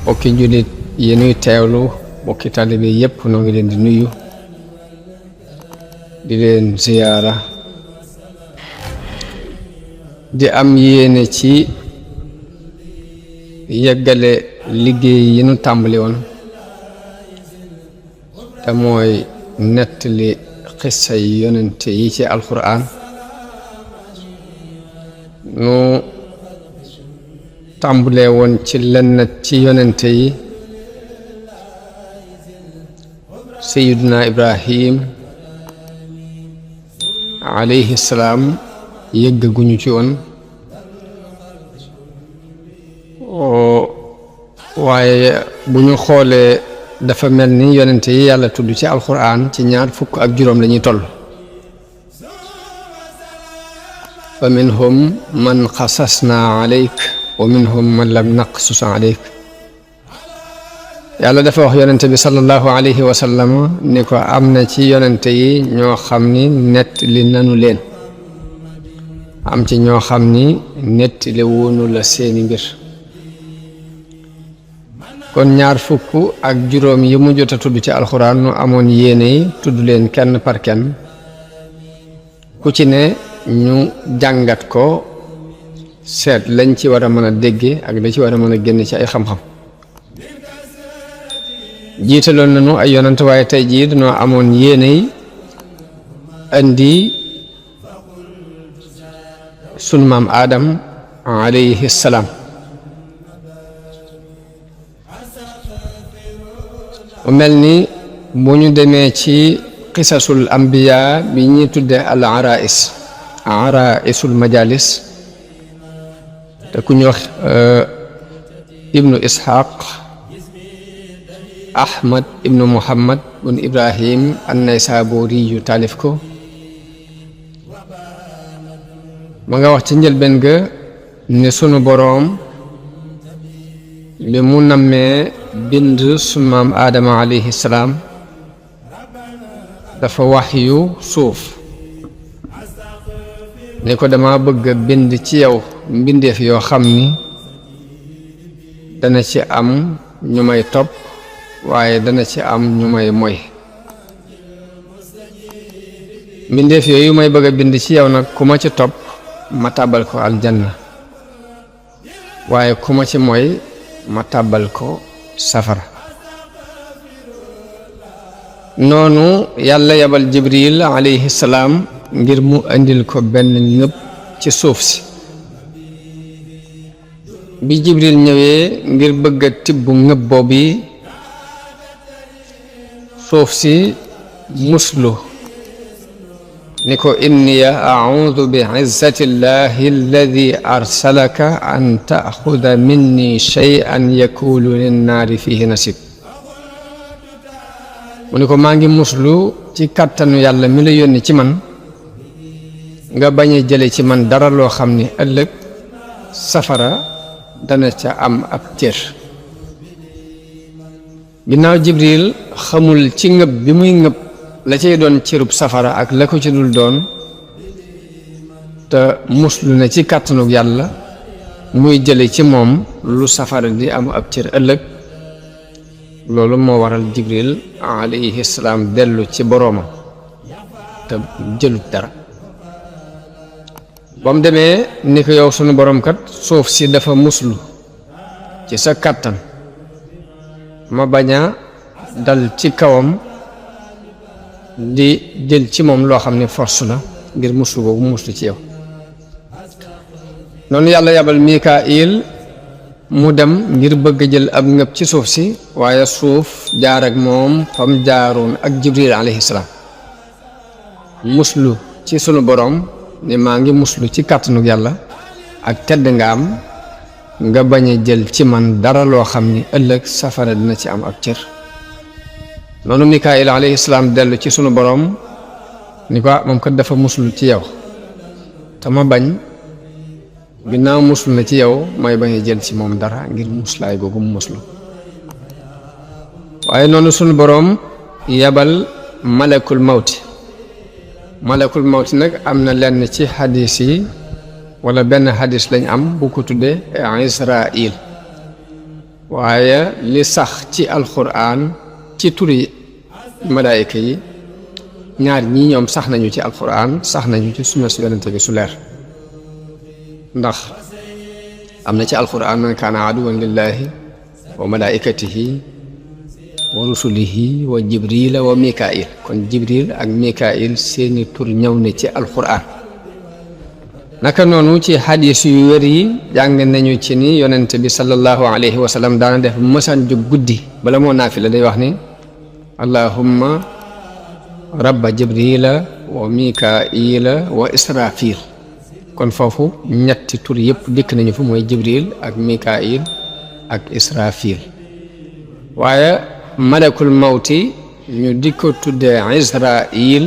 bokki jullit yi nuy teewlu bokki taalibe yépp noo ngi leen di nuyu di leen ziyaara di am yéene ci yeggale liggéey yi nu tàmbali woon te mooy nettali xissa yi yonente yi ci alxuraan nu tàmbalee woon ci lenn ci yonente yi sayiduna ibrahim alayhi salaam yëggaguñu ci woon waaye bu ñu xoolee dafa mel ni yonente yi yàlla tudd ci alxuraan ci 25 lañuy toll fa minhum man xasasna alayk wa minhum man lam naqsus alayk yàlla dafa wax yonente bi sallallahu alayhi wa sallam ni ko am na ci yonente yi ñoo xam ni nettali nanu leen am ci ñoo xam ni nettali woonu la seeni mbir kon 25 yi mu jot a tudd ci alxuraan nu amoon yéene yi tudd leen kenn par kenn ku ci ne ñu jàngat ko seet lañ ci war a mën a dégge ak la ci war a mën a génn ci ay xam-xam jiitaloon nañu ay yonent waaye tey jii dañoo amoon yéene yi andi sunu maam Adam alayhi salaam mu mel ni bu ñu demee ci qisasul ambiya bi ñuy tudde al araisul majalis te ku ñu wax ibnu ishaq ahmad ibnu muhammad bun ibrahim an-naysaburi yu taalif ko ma nga wax ci njëlbeen ga ne sunu boroom bi mu nammee bind sunu maam aadama alayhi salaam dafa waxyu suuf ni ko dama bëgg a bind ci yow mbindeef yoo xam ni dana ci am ñu may topp waaye dana ci am ñu may moy mbindeef yooyu may bëgg a bind ci yow nag ku ma ci topp ma tàbbal ko aljanna waaye ku ma ci moy ma tàbbal ko safara noonu yàlla yabal jibril alayhi salaam ngir mu indil ko benn ngëb ci suuf si bi jibril ñëwee ngir bëgg a tibb ngëb boobu suuf si muslu ni ko inniya a'udhu bi izzati llahi alladi arsalaka an ta'khudha minni shay'an yakulu linnaari fihi nasib mu ni ko maa ngi muslu ci kàttanu yàlla mi la yónni ci man nga bañ a jële ci man dara loo xam ni ëllëg safara dana ca am ab cër ginnaaw jibril xamul ci ngëb bi muy ngëb la cay doon cërub safara ak la ko ci dul doon te muslu na ci kàttanug yàlla muy jële ci moom lu safara di am ab cër ëllëg loolu moo waral jibril alayhi salaam dellu ci boroomam te jëlut dara ba mu demee ni ko yow sunu boroom kat suuf si dafa muslu ci sa kàttan ma bañ a dal ci kawam di jël ci moom loo xam ne force la ngir muslu boobu muslu ci yow noonu yàlla yabal Mikaayil mu dem ngir bëgg jël ab ngëb ci suuf si waaye suuf jaar ak moom fam jaaroon ak jibril alayhi salaam muslu ci sunu boroom ne maa ngi muslu ci kàttanug yàlla ak tedd nga am nga bañ a jël ci man dara loo xam ni ëllëg safara dina ci am ab cër noonu Mikaayil alayhi salaam dellu ci sunu boroom ni ko moom kat dafa muslu ci yow te ma bañ ginnaaw muslu na ci yow may bañ a jël ci moom dara ngir muslaay googu mu muslu waaye noonu sunu boroom yabal malakul mawti nag am na lenn ci xadis yi wala benn xadis lañ am bu ko tuddee Israil waaye li sax ci alxuraan ci turi malaayika yi ñaar ñii ñoom sax nañu ci alxuraan sax nañu ci sunna su yonente bi su leer ndax am na ci alxuraan man kaana aduwan lillahi wa malaikatihi wa rusulihi wa jibrila wa mikail kon jibril ak mikail seeni tur ñëw ne ci alxuraan naka noonu ci xadiis yu wér yi jàng nañu ci ni yonente bi sallallahu alayhi wa sallam daana def mësaan jóg guddi bala moo naafila day wax ni allahumma rabba jibrila wa mikaila wa israfil kon foofu ñetti tur yëpp dikk nañu fa mooy jibril ak mikail ak israfil waaye malakul mawti ñu di ko tuddee israil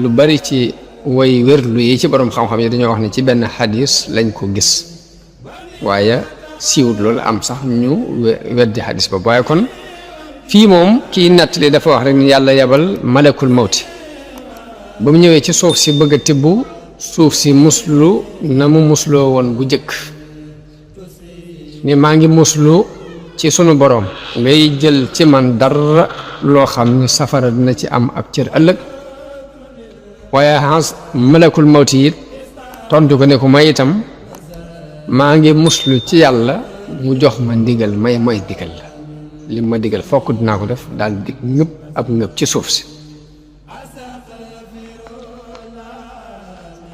lu bari ci way wérlu yi ci borom xam-xam yi dañoo wax ne ci benn xadis lañ ko gis waaye siiwut loolu am sax ñu weddi xadis ba waaye kon fii moom kii nettali dafa wax rek ni yàlla yebal malakul mawti ba mu ñëwee ci suuf si bëgg a tibb suuf si muslu na mu musloo woon bu jëkk ni maa ngi muslu ci sunu borom ngay jël ci man dara loo xam ni safara dina ci am ab cër ëllëg waaye xas malakul mawti it tontu ko ne ko may itam maa ngi muslu ci yàlla mu jox ma ndigal may digal la li ma digal fokk dinaa ko def daal di ñëpp ab ñëpp ci suuf si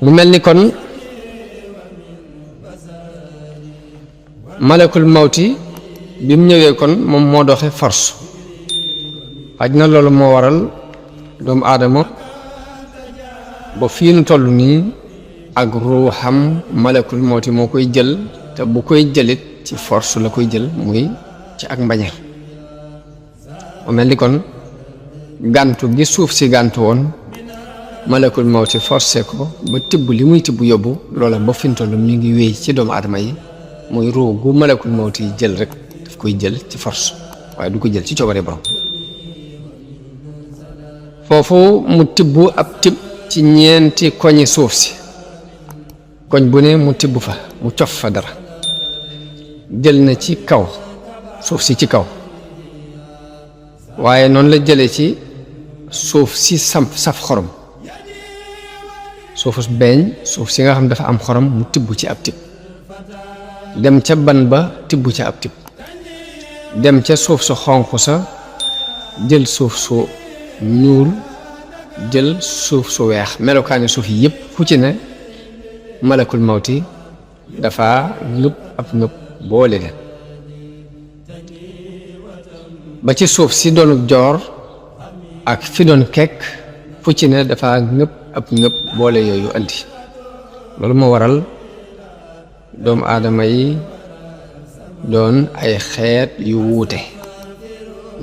mu mel ni kon malakul mawti bi mu ñëwee kon moom moo doxe force xaj na loolu moo waral doomu aadama ba fii nu toll nii ak ruuxam malakul mawti moo koy jël te bu koy jëlit ci force la koy jël muy ci ak mbañeel mu mel ni kon gàntu gi suuf si gàntu woon malakul mawti forcé ko ba tibb li muy tibb yóbbu loola ba fi mu toll mi ngi wéy ci doomu aadama yi muy ruu gu malakul mawti jël rek daf koy jël ci force waaye du ko jël ci coobare borom foofu mu tibb ab tibb ci ñeenti koñi suuf si koñ bu ne mu tibb fa mu cof fa dara jël na ci kaw suuf si ci kaw waaye noonu la jëlee ci suuf si saf xorom suufu beeñ suuf si nga xam dafa am xorom mu tibb ci ab tibb dem ca ban ba tibb ca ab tibb dem ca suuf su xonq sa jël suuf su ñuul jël suuf su weex melokaani suuf yi yëpp fu ci ne malakul mawti dafa ngëpp ab ngëpp boole leen ba ci suuf si doonu joor ak fi doon kekk fu ci ne dafa ngëpp ab ngëpp boole yooyu andi loolu moo waral doomu aadama yi doon ay xeet yu wuute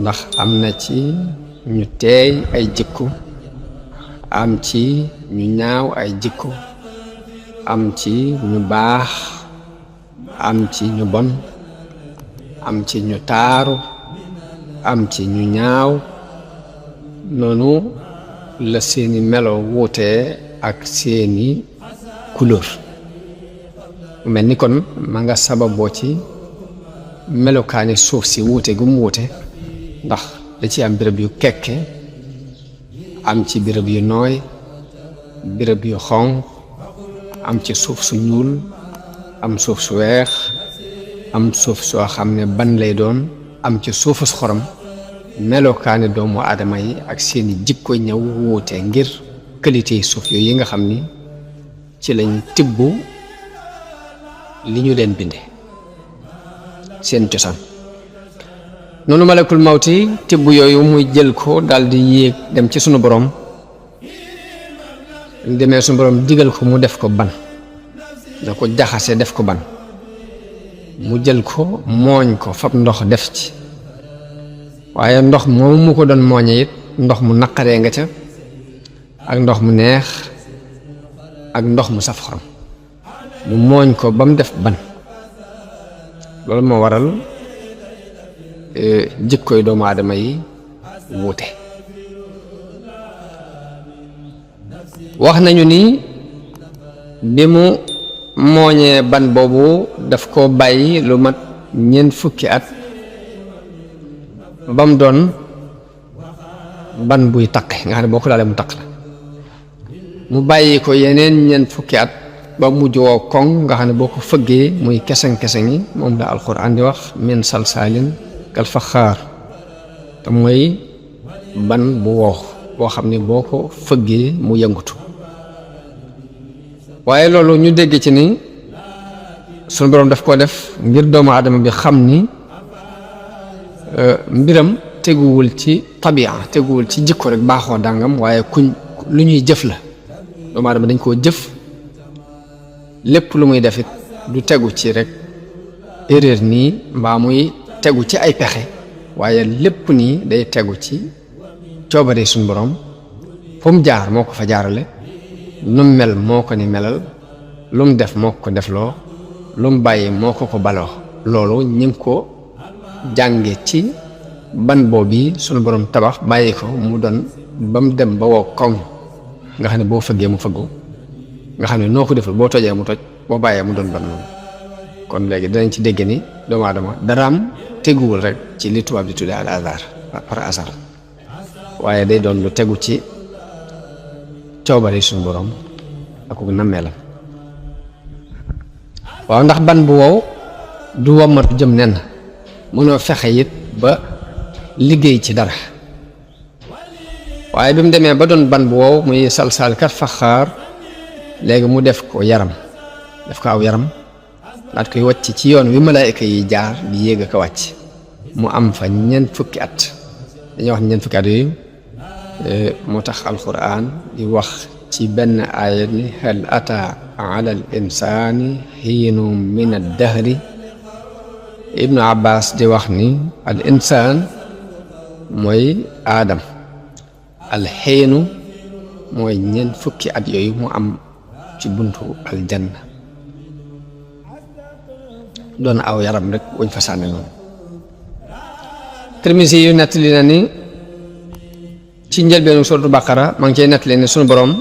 ndax am na ci ñu teey ay jikko am ci ñu ñaaw ay jikko am ci ñu baax am ci ñu bon am ci ñu taaru am ci ñu ñaaw noonu la seeni melo wuutee ak seeni couleur mel ni kon ma nga sababoo ci melokaani suuf si wuute gu mu wuute ndax da ci am béréb yu kekke am ci béréb yu nooy béréb yu xonq am ci suuf su ñuul am suuf su weex am suuf soo xam ne ban lay doon am ci suufu su xorom melokaani doomu aadama yi ak seeni jikko ñëw wuute ngir qualité yi suuf yooyu yi nga xam ni ci lañ tibb li ñu leen binde seen cosaan noonu malakul mawti tibb yooyu muy jël ko daldi yéeg dem ci sunu borom demee sunu borom digal ko mu def ko ban da ko jaxase def ko ban mu jël ko mooñ ko fab ndox def ci waaye ndox moom mu ko doon mooñe it ndox mu naqaree nga ca ak ndox mu neex ak ndox mu saf xorom mu mooñ ko ba mu def ban loolu moo waral jikkoy doomu aadama yi wuute wax nañu ni bi mu mooñee ban boobu daf ko bàyyi lu mat ñeent fukki at ba mu doon ban buy taqe nga xam ne boo ko laalee mu taq la mu bàyyi ko yeneen ñeent fukki at ba mujj woo koŋ nga xam ne boo ko fëggee muy keseng-keseng yi moom la alxuraan di wax min salsaalin kal faxaar te mooy ban bu wow boo xam ne boo ko fëggee mu yëngutu waaye loolu ñu dégg ci ni sunu boroom daf ko def ngir doomu aadama bi xam ni mbiram teguwul ci tabia teguwul ci jikko rek baaxoo dàngam waaye kuñ lu ñuy jëf la doomu aadama dañ koo jëf lépp lu muy defit du tegu ci rek erreur nii mbaa muy tegu ci ay pexe waaye lépp nii day tegu ci coobare suñu borom fu mu jaar moo ko fa jaarale lu mu mel moo ko ni melal lu mu def moo ko defloo lu mu bàyyi moo ko baloo loolu ñi ngi ko jànge ci ban boobu suñu borom tabax bàyyi ko mu doon ba mu dem ba woo koŋ nga xam ne boo fëggee mu fëggu nga xam ne noo ko deful boo tojee mu toj boo bàyyee mu doon ban noonu kon léegi danañ ci dégg ni doomu aadama daraam teguwul rek ci li tubaab di tuddee al hasard par hasard waaye day doon lu tegu ci coobare suñu borom ak ko nammeelam waaw ndax ban bu wow du womatu jëm nen mënoo fexe it ba liggéey ci dara waaye bi mu demee ba doon ban bu wow muy salsaal kat faxaar léegi mu def ko yaram def ko aw yaram daat koy wàcc ci yoon wi malaayika yi jaar di yéeg ak a wàcc mu am fa ñeent fukki at dañuy wax ñeent fukki at yooyu moo tax alquran di wax ci benn aaya ni hal ata ala al insani xiinum min ad dahri ibnu abbas di wax ni al insaan mooy aadam al xiinu mooy ñeent fukki at yooyu mu am ci buntu aljanna doon aw yaram rek wuñ fa sànni noonu Tirmisi yu nettali na ni ci njëlbeenu suratu baqara maa ngi cey nettali ne sunu borom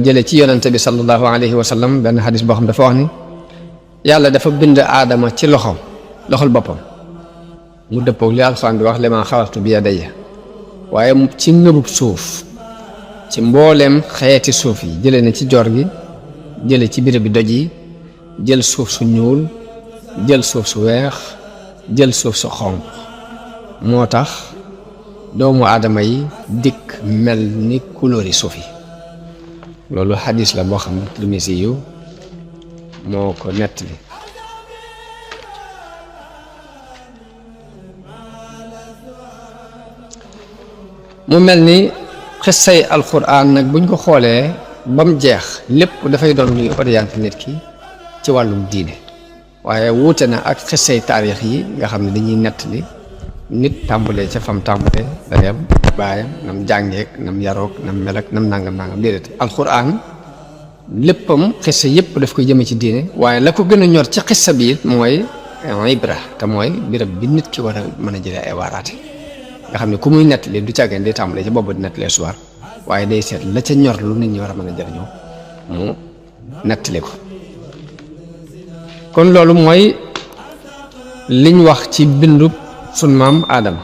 jële ci yonente bi sallallahu alayhi wa sallam benn xadis boo xam dafa wax ni yàlla dafa bind aadama ci loxol boppam mu dëppoog li alxuraan di wax limaa xalaqtu bi yadayya waaye ci ngëbub suuf ci mbooleem xeeti suuf yi jële na ci joor gi jële ci béréb bi doj yi jël suuf su ñuul jël suuf su weex jël suuf su xonq moo tax doomu aadama yi dikk mel ni couleur yi suuf yi loolu xadis la boo xam ne Tirmisi yu moo ko nettali mu mel ni xissay alquran nag buñ ko xoolee ba mu jeex lépp dafay doon luy orienté nit ki ci wàllum diine waaye wuute na ak xissay taarix yi nga xam ne dañuy nettali nit tàmbulee ca fam tàmbulee dayam baayam nam jàngeek nam yarook nam melak nam nangam déedéet alquran léppam xissa yépp daf koy jëme ci diine waaye la ko gën a ñor ci xissa bi it mooy ibra te mooy birab bi nit ki war a mën a jëlee ay waaraate nga xam ne ku muy nettali du càggeen day tàmbalee ci boobu di nettalee soir waaye day seet la ca ñor lu nit ñi war a mën a jëriñoo mu nettali ko kon loolu mooy liñ wax ci bindub sunu maam Aadama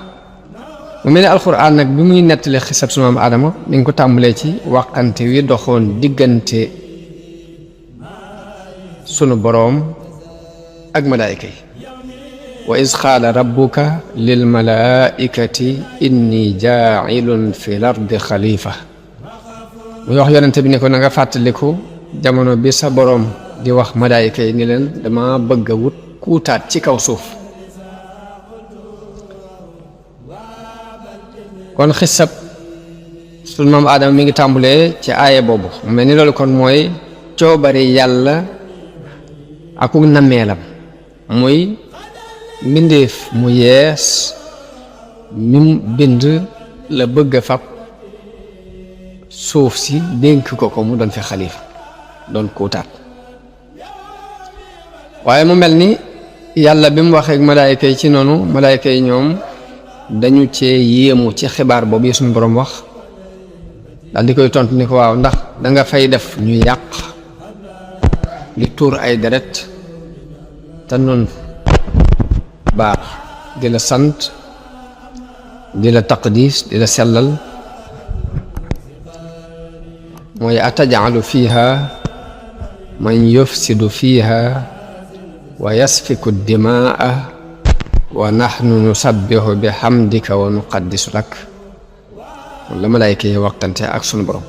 mu mel ne alxuraan nag bi muy nettali xisab sunu maam Aadama ni nga ko tàmbalee ci waxante wi doxoon diggante sunu boroom ak malaayika yi wa iz qaala rabbuka lil malaaikati inni jaa'ilun fil ardi xalifa muy wax yonente bi ne ko na nga fàttaliku jamono bi sa boroom di wax malaayika yi ni leen dama bëgg a wut kuutaat ci kaw suuf kon xisab sunu maam Aadama mi ngi tàmbulee ci aaya boobu mu mel ni loolu kon mooy coobari yàlla aku nammeelam muy mbindeef mu yees mim bind la bëgg a fab suuf si dénk ko mu doon fi xalifa doon kuutaat waaye mu mel ni yàlla bi mu waxee ak malaayika yi ci noonu malaayika yi ñoom dañu cee yéemu ci xibaar boobu yi suñu boroom wax daal di koy tontu ni ko waaw ndax danga fay def ñu yàq li tuur ay deret te noonu baax di la sant di la taqdis di la sellal mooy atajalu fiha man yufsidu fiha wa yasfiku dimaa wa nahnu nusabbihu bi hamdika wa nuqaddisu lak la malaayka yi waxtante ak sunu borom.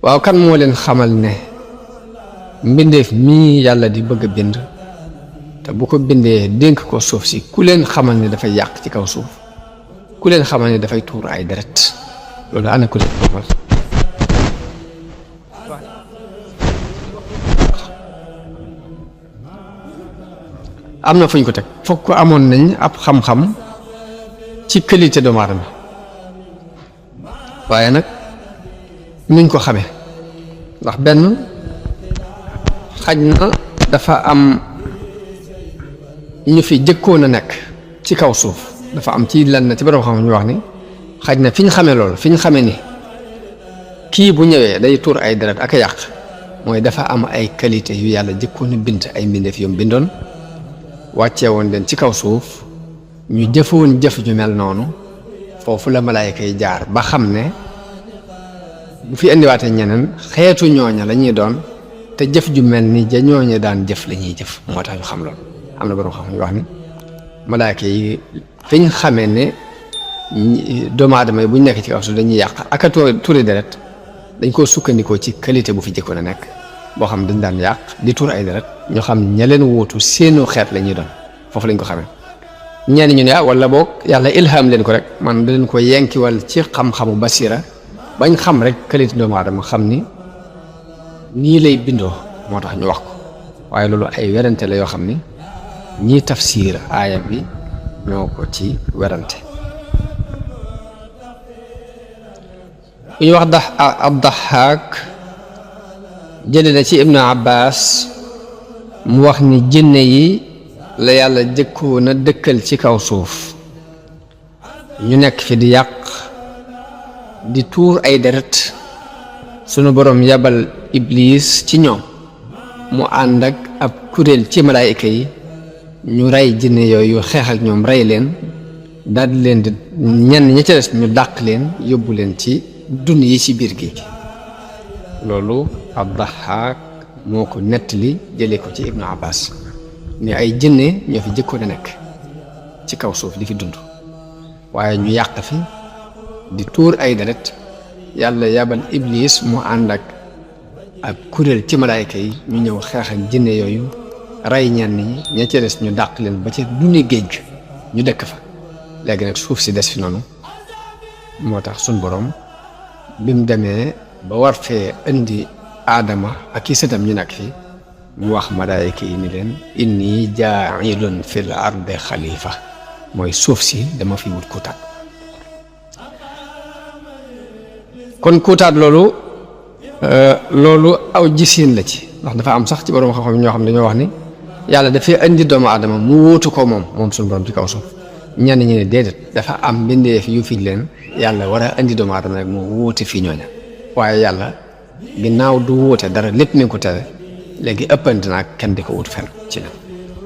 waaw kan moo leen xamal ne mbindeef mii yàlla di bëgg a bind te bu ko bindee dénk ko suuf si ku leen xamal ne dafay yàq ci kaw suuf, ku leen xamal ne dafay tuur ay deret, loolu ana ku leen xamal? am na fu ñu ko teg foog ko amoon nañ ab xam-xam ci qualité doomu aadama, waaye nag nuñ ko xamee ndax benn xaj na dafa am ñu fi jëkkoon a nekk ci kaw suuf, dafa am ci lenn ci borom xam ñu wax ni xaj na fi ñu xamee loolu, fi ñu xamee ni kii bu ñëwee day tuur ay deret ak a yàq, mooy dafa am ay qualité yu yàlla jëkkoon a bind ay mbindeef yu mu bindoon wàccee woon leen ci kaw suuf, ñu jëfoon jëf ju mel noonu. foofu la malaayka yi jaar ba xam ne bu fi indiwaatee ñeneen xeetu ñooña la ñuy doon, te jëf ju mel ni ja ñooña daan jëf la ñuy jëf, moo tax ñu xam loolu. am na borom xam ñu wax ni malaayka yi fi ñu xamee ne doomu aadama yi bu ñu nekk ci kaw suuf dañuy yàq ak a tuuri deret, dañ koo sukkandikoo ci qualité bu fi jëkkoon a nekk boo xam dañ daan yàq di tuur ay deret, ñoo xam ña leen wuutu seenu xeet la ñuy doon. foofu lañ ko xamee ñenn ñu ne wala boog yàlla ilham leen ko rek, man da leen ko yenkiwal ci xam-xamu basira bañ xam rek qualité doomu aadama, xam ni nii lay bindoo moo tax ñu wax ko. waaye loolu ay werante la yoo xam ni ñii tafsir aaya bi ñoo ko ci werante. bu ñu wax ad-Dahhaak jële na ci Ibnu Abbas mu wax ni jinne yi la yàlla jëkkoon a dëkkal ci kaw suuf, ñu nekk fi di yàq di tuur ay deret, sunu borom yabal Iblis ci ñoom mu ànd ak ab kuréel ci malaayika yi, ñu rey jinne yooyu xeex ak ñoom rey leen, daal di leen di ñenn ña ca des ñu dàq leen yóbbu leen ci dun yi ci biir géej. loolu ad-Dahhaak moo ko nettali jëlee ko ci Ibnu Abbas ni ay jinne ñoo fi jëkkoon a nekk ci kaw suuf di fi dund, waaye ñu yàq fi di tuur ay deret, yàlla yabal Iblis mu ànd ak kuréel ci malaayka yi ñu ñëw xeex ak jinne yooyu rey ñenn ñi, ña ca des ñu dàq leen ba ca duni géej gi ñu dëkk fa. léegi nag suuf si des fi noonu, moo tax suñ borom bi mu demee ba war fee indi aadama ak i sëtam ñu nekk fi, mu wax malaayka yi ni leen inni jaa'ilun fil ardi xalifa, mooy suuf si dama fi wut kuutaat. kon kuutaat loolu aw gisiin la ci, ndax dafa am sax ci borom xam-xam ñoo xam ne dañoo wax ni yàlla dafay indi doomu aadama mu wóotu ko moom suñu borom ci kaw suuf. ñenn ñi ne déedéet, dafa am mbindeef yu fi leen yàlla war a indi doomu aadama rek mu wóote fii ñooña, waaye yàlla ginnaaw du wóote dara, lépp mi ngi ko tere, léegi ëppante naag kenn di ko wut fenn ci la.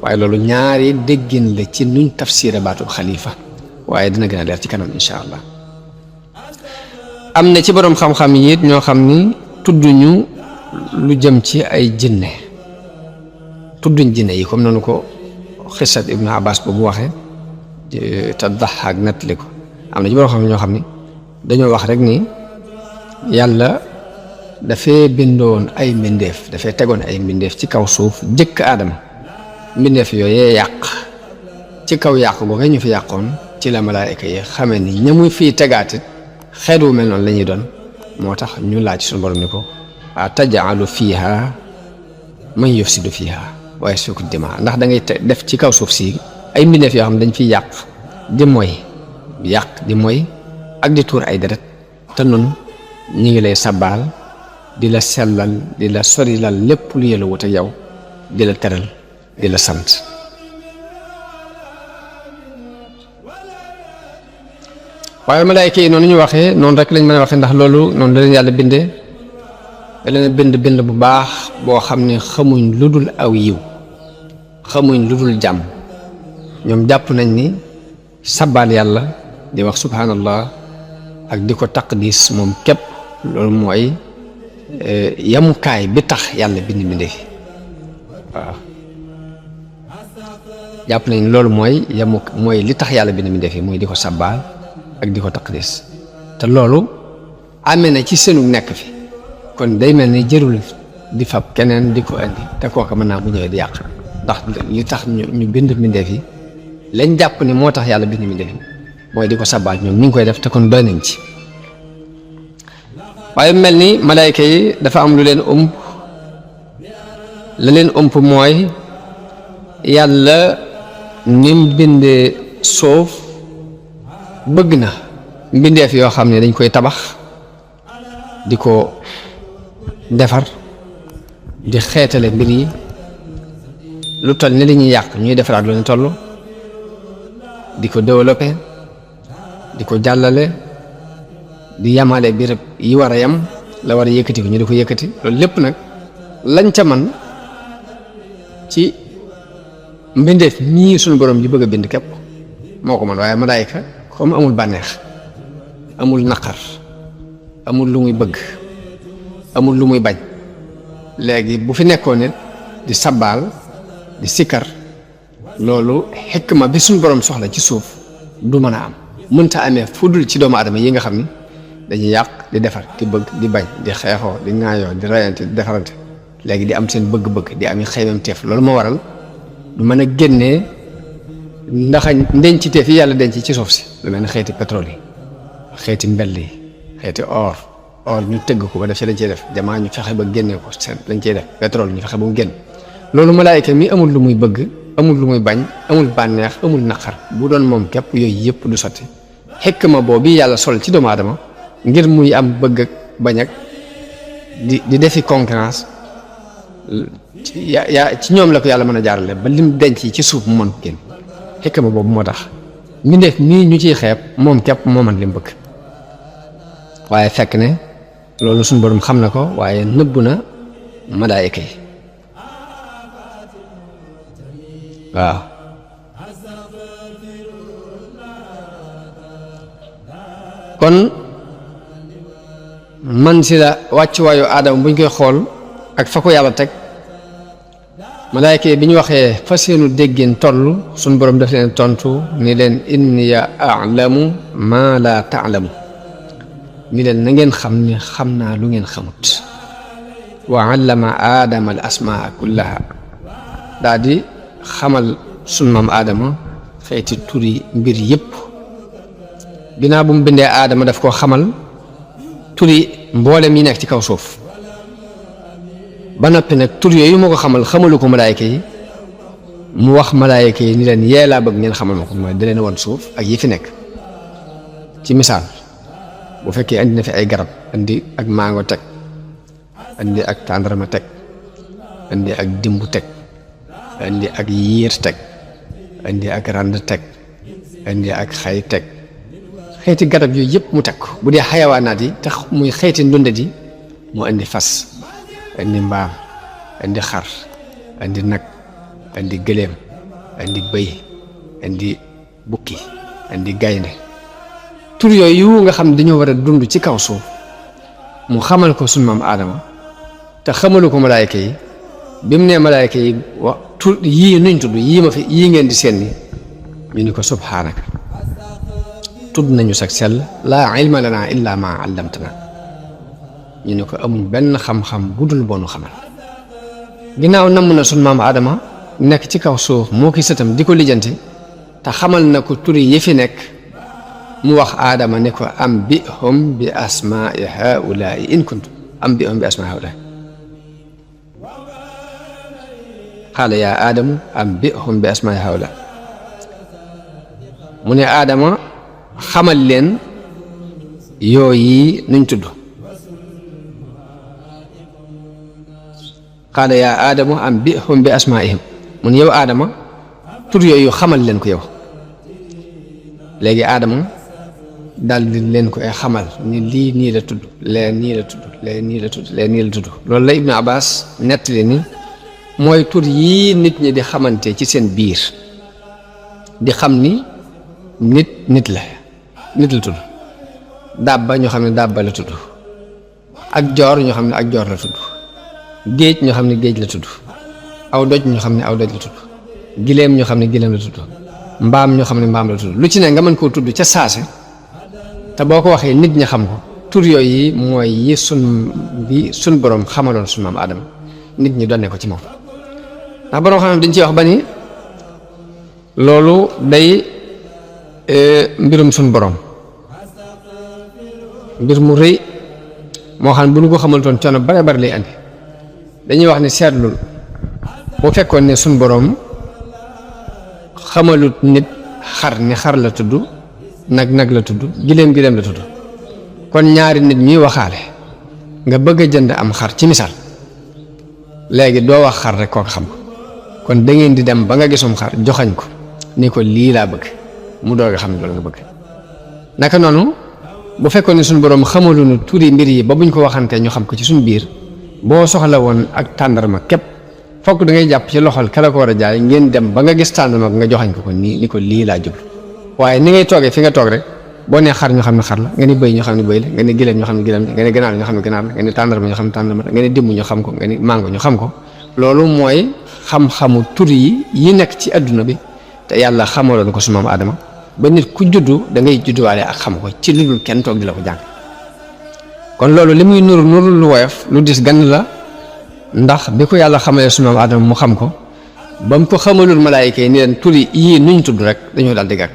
waaye loolu ñaari déggin la ci nuñ tafsira baatu xalifa, waaye dina gën a leer ci kanam incha allah. am na ci borom xam-xam yi it ñoo xam ni tudduñu lu jëm ci ay jinne, tudduñ jinne yi comme noonu ko xisat Ibnu Abbas boobu waxee te Dahhaak nettali ko. am na ci borom xam ñoo xam ni dañoo wax rek ni yàlla dafay bindoon ay mbindeef, dafay tegoon ay mbindeef ci kaw suuf jëkk aadama, mbindeef yooyee yàq, ci kaw yàq googu ñu fi yàqoon ci la malaayika yi xamee ni ñamuy fii tegaatit xeet wu mel noonu la ñuy doon. moo tax ñu laaj suñu borom ni ko ataj'alu fiiha man yufsidu fiiha wa yasfiku dimaa, ndax da ngay def ci kaw suuf si ay mbindeef yoo xam ne dañ fiy yàq di mooy ak di tuur ay deret, te noonu ñu ngi lay sabbaal di la sellal di la sorilal lépp lu yëla wut ak yow, di la teral di la sant. waaye malaayka yi noonu ñu waxee noonu rek lañ mën a waxee, ndax loolu noonu la leen yàlla bindee, da leen bind bu baax boo xam ne xamuñ lu dul aw yiw, xamuñ lu dul jàmm. ñoom jàpp nañ ni sabbaal yàlla di wax subhanallah ak di ko taqdis moom képp loolu mooy yamukaay bi tax yàlla bind mbindéef waaw jàpp nañ loolu mooy li tax yàlla bind mbindéef mooy di ko sabbaal ak di ko taqdis te loolu amee na ci seenu nekk fi kon day mel ni jërul di fab keneen di ko indi te kooka mën naa bu ñëwee di yàq ndax li tax ñu bind mbindéef yi lañ jàpp ni moo tax yàlla bind mbindéef yi mooy di ko sabbaal ñoom ñu ngi koy def te kon doy nañ ci waaye mel ni malaayka yi dafa am lu leen la leen mooy yàlla ni mu bindee suuf bëgg na mbindeef yoo xam ne dañ koy tabax di ko defar di xeetale mbir yi lu toll ni li ñuy yàq ñuy defaraat lu ne toll di ko développé di ko jàllale di yamale birab yi war a yam la war a yëkkati ko ñu di ko yëkkati loolu lépp nag lañ ca man ci mbindeef ñii suñu borom ji bëgg a bind képp moo ko man waaye malaayka comme amul bànneex amul naqar amul lu muy bëgg amul lu muy bañ léegi bu fi nekkoon nit di sabbaal di sikkar loolu xikma bi suñu borom soxla ci suuf du mën a am mënta amee fu dul ci doomu aadama yi nga xam ni dañuy yàq di defar di bëgg di bañ di xeexoo di ŋaayoo di rayante di defarante léegi di am seen bëgg-bëgg di am xeymam teef loolu moo waral du mën a génnee ndax ndenc teef yi yàlla denc ci suuf si lu mel ne xeeti pétrole yi xeeti mbell yi xeeti or ñu tëgg ko ba def ci lañ ciy def jamaa ñu fexe ba génnee ko seen lañ ciy def pétrole ñu fexe ba mu génn loolu malaayka mi amul lu muy bëgg amul lu muy bañ amul bànneex amul naqar bu doon moom képp yooyu yëpp du sotti xikma boobu yàlla sol ci doomu aadama ngir muy am bëgg ak bañ ak di defi concurrence ci ñoom la ko yàlla mën a jaarale ba lim denc ci suuf mu mën ko génn xikma boobu moo tax mbindeef nii ñu ciy xeeb moom képp moo mën lim bëgg waaye fekk ne loolu suñu borom xam na ko waaye nëbb na malaayika yi waaw kon man si la wàccuwaayu aadama buñ koy xool ak fa ko yàlla teg malaayka yi bi ñu waxee fa seenu déggin toll suñ borom daf leen tontu ni leen inniya a'lamu ma la ta'lamu ni leen na ngeen xam ni xam naa lu ngeen xamut wa allama aadama al asmaa kullaha daa di xamal sun maam aadama xeeti turi mbir yépp ginnaaw bu mu bindee aadama daf koo xamal turi mboolem yi nekk ci kaw suuf ba noppi nag tur yooyu moo ko xamalu ko malaayka yi mu wax malaayka yi ni leen yee laa bëgg ngeen xamal ma ko mooy da leen woon suuf ak yi fi nekk ci misaal bu fekkee andi na fi ay garab andi ak mango teg andi ak tàndarma teg andi ak dimbu teg andi ak yiir teg andi ak rand teg andi ak xay teg xeeti garab yooyu yëpp mu teg ko bu dee xayawaanaat yi tax muy xeeti ndundat yi mu andi fas andi mbaam andi xar andi nag andi gëléem andi bëy andi bukki andi gaynde tur yooyu nga xam dañoo war a dund ci kaw suuf mu xamal ko sunu maam aadama te xamalu ko malaayka yi bi mu nee malaayka yi wax tur yii nuñ tudd yii ma fi yii ngeen di seen ni ñu ni ko subhaanaka tudd nañu sag sell laa ilma lana illa ma allamtana ñu ni ko amuñ benn xam-xam bu dul boonu xamal ginnaaw namm na sunu maam aadama nekk ci kaw suuf moo ki sëtam di ko lijjanti te xamal na ko turi yi fi nekk mu wax aadama ne ko ambihum bi asmaai haulaai in kuntum ambihum bi asmaai haulaai qaala yaa aadamu ambihum bi asmaai haulaai mu ne aadama xamal leen yooyi nuñ tudd qaala yaa aadamu ambihum bi asmaihim mu ne yow aadama tur yooyu xamal leen ko yow léegi aadama daal di leen ko ay xamal ni lii nii la tudd lee nii la tudd lee nii la tudd lee nii la tudd loolu la Ibnu Abbas nettali ni mooy tur yii nit ñi di xamante ci seen biir di xam ni nit la nit la tudd dabba ñoo xam ne dabba la tudd ak joor ñoo xam ne ak joor la tudd géej ñoo xam ne géej la tudd aw doj ñoo xam ne aw doj la tudd gileem ñoo xam ne gileem la tudd mbaam ñoo xam ne mbaam la tudd lu ci ne nga mën koo tudd ca saase te boo ko waxee nit ñi xam ko tur yooyu mooy yi sun borom xamaloon sun maam Aadama nit ñi donne ko ci moom ndax borom xam ne dañ ciy wax ba ni loolu day mbirum sun borom mbir mu rëy moo xam ne bu ñu ko xamaltoon coono bare bare lay andi dañuy wax ni seetlul boo fekkoon ne sun borom xamalut nit xar ni xar la tudd nag la tudd gileem la tudd kon ñaari nit ñuy waxaale nga bëgg a jënd am xar ci misaal léegi doo wax xar rek kooku xam ko kon da ngeen di dem ba nga gisum xar joxañ ko ni ko lii laa bëgg mu doog a xam ne loolu nga bëgg naka noonu bu fekkoon ne suñu borom xamaluñu turi mbir yi ba buñ ko waxantee ñu xam ko ci suñu biir boo soxla woon ak tàndarma képp fokk da ngay jàpp ci loxol kala ko war a jaay ngeen dem ba nga gis tàndarma nga joxañ ko nii ni ko lii laa jublu waaye ni ngay toogee fi nga toog rek boo nee xar ñu xam ne xar la nga ni bëy ñu xam ne bëy la nga ni gileem ñu xam ne gileem la nga ni ganaar ñu xam ne ganaar la nga ni tàndarma ñu xam ne tàndarma la nga ni dimb ñu xam ko nga ni mango ñu xam ko loolu mooy xam-xamu tur yi nekk ci adduna bi te yàlla xamaloon ko su maam Aadama ba nit ku juddu da ngay judduwaale ak xam ko ci lu dul kenn toog di la ko jàng kon loolu li muy nuru lu woyof lu dis gann la ndax bi ko yàlla xamalee su maam Aadama mu xam ko ba mu ko xamalul malaayika yi ni leen tur yii nuñ tudd rek dañoo daal di gàgg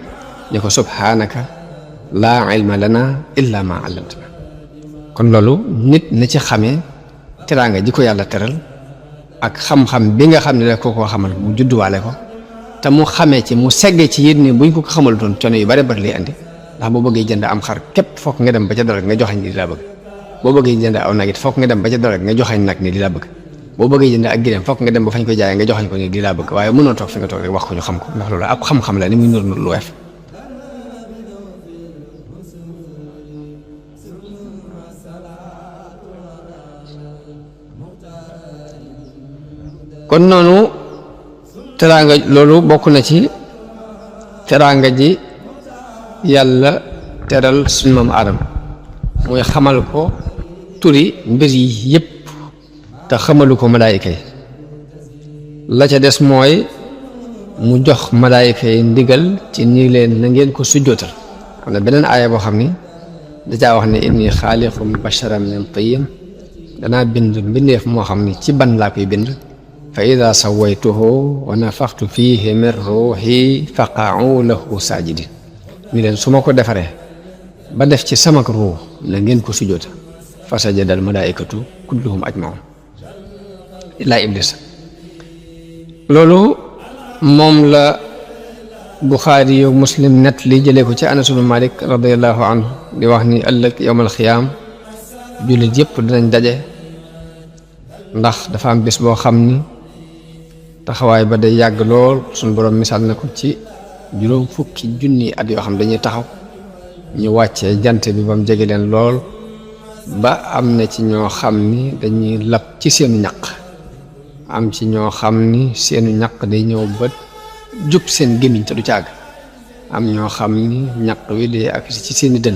ñu ko subhaanaka laa ilma lana illa ma allamtana kon loolu nit na ci xamee teraanga ji ko yàlla teral ak xam-xam bi nga xam ne rek koo koo xamal mu judduwaale ko te mu xamee ci mu seggee ci yit ni buñ ko xamal doon coono yu bare bari lay andi ndax boo bëggee jënd am xar képp fokk nga dem ba ca dara nga joxañ ni di laa bëgg boo bëggee jënd aw nag it fokk nga dem ba ca dara nga joxañ nag ni di laa bëgg boo bëggee jënd ak gileem fokk nga dem ba fañ koy jaayee nga joxañ ko ni di laa bëgg waaye mënoo toog fi nga toog rek wax ko ñu xam ko ndax loolu ak xam-xam la ni muy nur lu weef kon noonu teraanga loolu bokk na ci teraanga ji yàlla teral suñu maam Aadama mooy xamal ko turi mbir yi yëpp te xamalu ko malaayika yi la ca des mooy mu jox malaayika yi ndigal ci ni leen na ngeen ko sujjootal am na beneen aaya boo xam ni dacaa wax ne inni xaaliqum basharan min tiin danaa bind mbindeef moo xam ni ci ban laa koy bind fa ida sawaytuhu wa nafaxtu fihi min ruuxi faqa'u lahu saajidin ni leen su ma ko defaree ba def ci samak ruux na ngeen ko sujjoota fa sajadal malaikatu kulluhum ajmaun illaa iblis loolu moom la Buxaari yu Muslim net li jëlee ko ci Anas ibn Malik radiyallahu anhu di wax ni ëllëg yowmal xiyaam jullit yëpp dinañ daje ndax dafa am bés boo xam ni taxawaay ba day yàgg lool suñu borom misaal na ko ci juróom fukki junni at yoo xam dañuy taxaw ñu wàccee jant bi ba mu jege leen lool ba am na ci ñoo xam ni dañuy lab ci seenu ñaq am ci ñoo xam ni seenu ñaq day ñëw bët jub seen gémmiñ te du caag am ñoo xam ni ñaq wi day agsi ci seeni dënn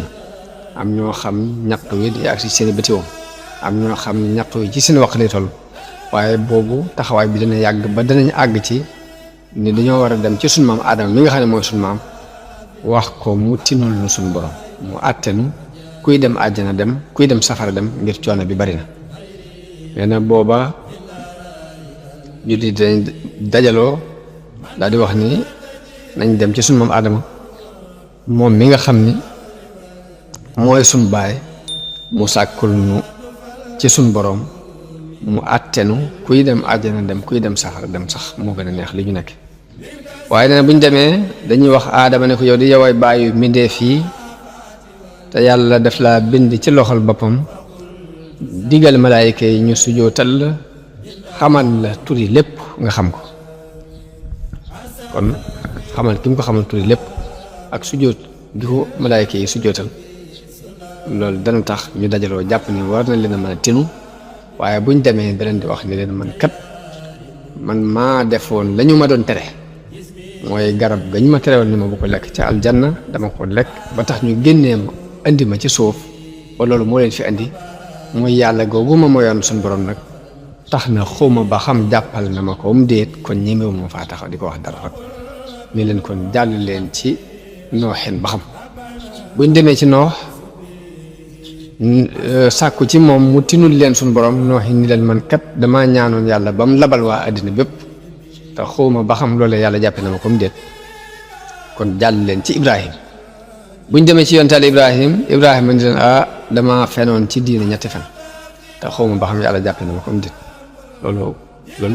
am ñoo xam ni ñaq wi day agsi ci seeni bëtiwoom am ñoo xam ni ñaq wi ci seen waq lay toll waaye boobu taxawaay bi dana yàgg ba danañ àgg ci ni dañoo war a dem ci sunu maam Aadama mi nga xam ne mooy sunu maam wax ko mu tinul nu sunu borom mu àttenu kuy dem àjjana dem kuy dem safara dem ngir coono bi bari na nee na booba jullit dañ dajaloo daal di wax ni nañ dem ci sunu maam Aadama moom mi nga xam ni mooy sunu baay mu sàkkul nu ci sunu borom mu àttenu kuy dem àjjana dem kuy dem safara dem sax moo gën a neex li ñu nekk waaye nee na bu ñu demee dañuy wax Aadama ne ko yow di yoway bàyyi mbindeef yi te yàlla def laa bind ci loxol boppam digal malaayika yi ñu sujootal la xamal la turi lépp nga xam ko kon xamal ki mu ko xamal turi lépp ak sujoot gi ko malaayika yi sujootal loolu dana tax ñu dajaloo jàpp ni war na leen a mën a tinu waaye buñ demee da leen di wax ni leen man kat man maa defoon la ñu ma doon tere mooy garab gañ ma terewoon ni ma bu ko lekk ca aljanna dama ko lekk ba tax ñu génnee ma indi ma ci suuf ba loolu moo leen fi indi mooy yàlla googu ma moyoon suñu borom nag tax na xawma ba xam jàppal na ma ko déet kon ñemewu ma faa taxaw di ko wax dara rek ni leen kon jàll leen ci nooxin ba xam buñ demee ci noox sàkku ci moom mu tinul leen suñu borom nooxi ni leen man kat damaa ñaanoon yàlla ba mu labal waa àddina bépp te xawma ba xam loolu yàlla jàppe na ma comme déet kon jàll leen ci Ibrahim buñ demee ci yontaal Ibrahim ni leen dama fenoon ci diine ñetti fen te xawma ba xam yàlla jàppe na ma comme déet loolu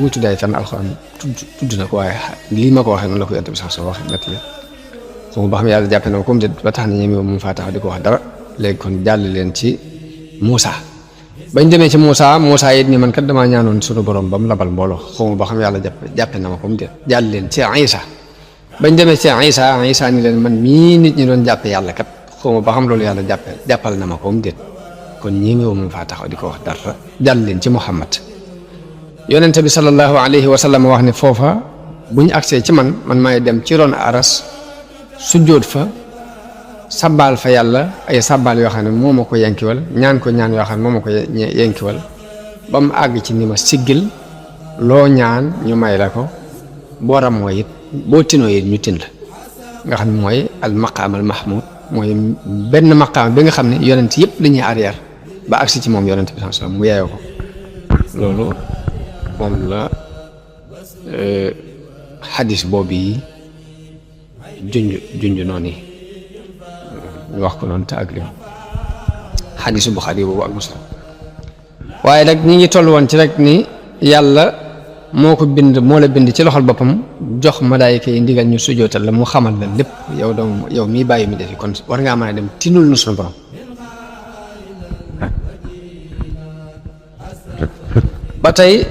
muy tuddaay fen alxuraan tudd na ko waaye lii ma ko waxee noonu la ko yonte bi sax soo waxee nett li xawma ba xam yàlla jàppe na ma comme déet ba tax na ñeme moom faa taxaw di ko wax dara léegi kon jàll leen ci Moussa bañ demee ci Moussa it ni man kat damaa ñaanoon suñu borom ba mu labal mbooloo xawma ba xam yàlla jàppe na ma comme déet jàll leen ci Isa bañ demee ci Isa ni leen man mii nit ñi doon jàppe yàlla kat xawma ba xam loolu yàlla jàppal na ma comme déet kon ñemewu moom faa taxaw di ko wax dara jàll leen ci Muhammad yonente bi sallallahu alayhi wa sallam wax ne foofa bu ñu agsee ci man maay dem ci ron aras sujjóot fa sabbaal fa yàlla ay sabbaal yoo xam ne moo ma ko yenkiwal ñaan ko ñaan yoo xam ne moo ma ko yenkiwal ba mu àgg ci ni ma siggil loo ñaan ñu may la ko boo ramoo it boo tinoo it ñu tin la nga xam ne mooy al maqaam al mahmud mooy benn maqaam bi nga xam ne yonent yëpp la ñuy arrière ba agsi ci moom yonent bi sallallahu alayhi wasallam mu yeeyoo ko loolu moom la xadis boobu yi junj noonu yi ñu wax ko noonu te ak lim xadisu Buxaari boobu ak Muslim waaye nag ñi ngi toll woon ci rek ni yàlla moo ko bind moo la bind ci loxol boppam jox malaayika yi ndigal ñu sujootal la mu xamal la lépp yow mii bàyyi mi defi kon war ngaa mën a dem tinul nu suñu borom ba tey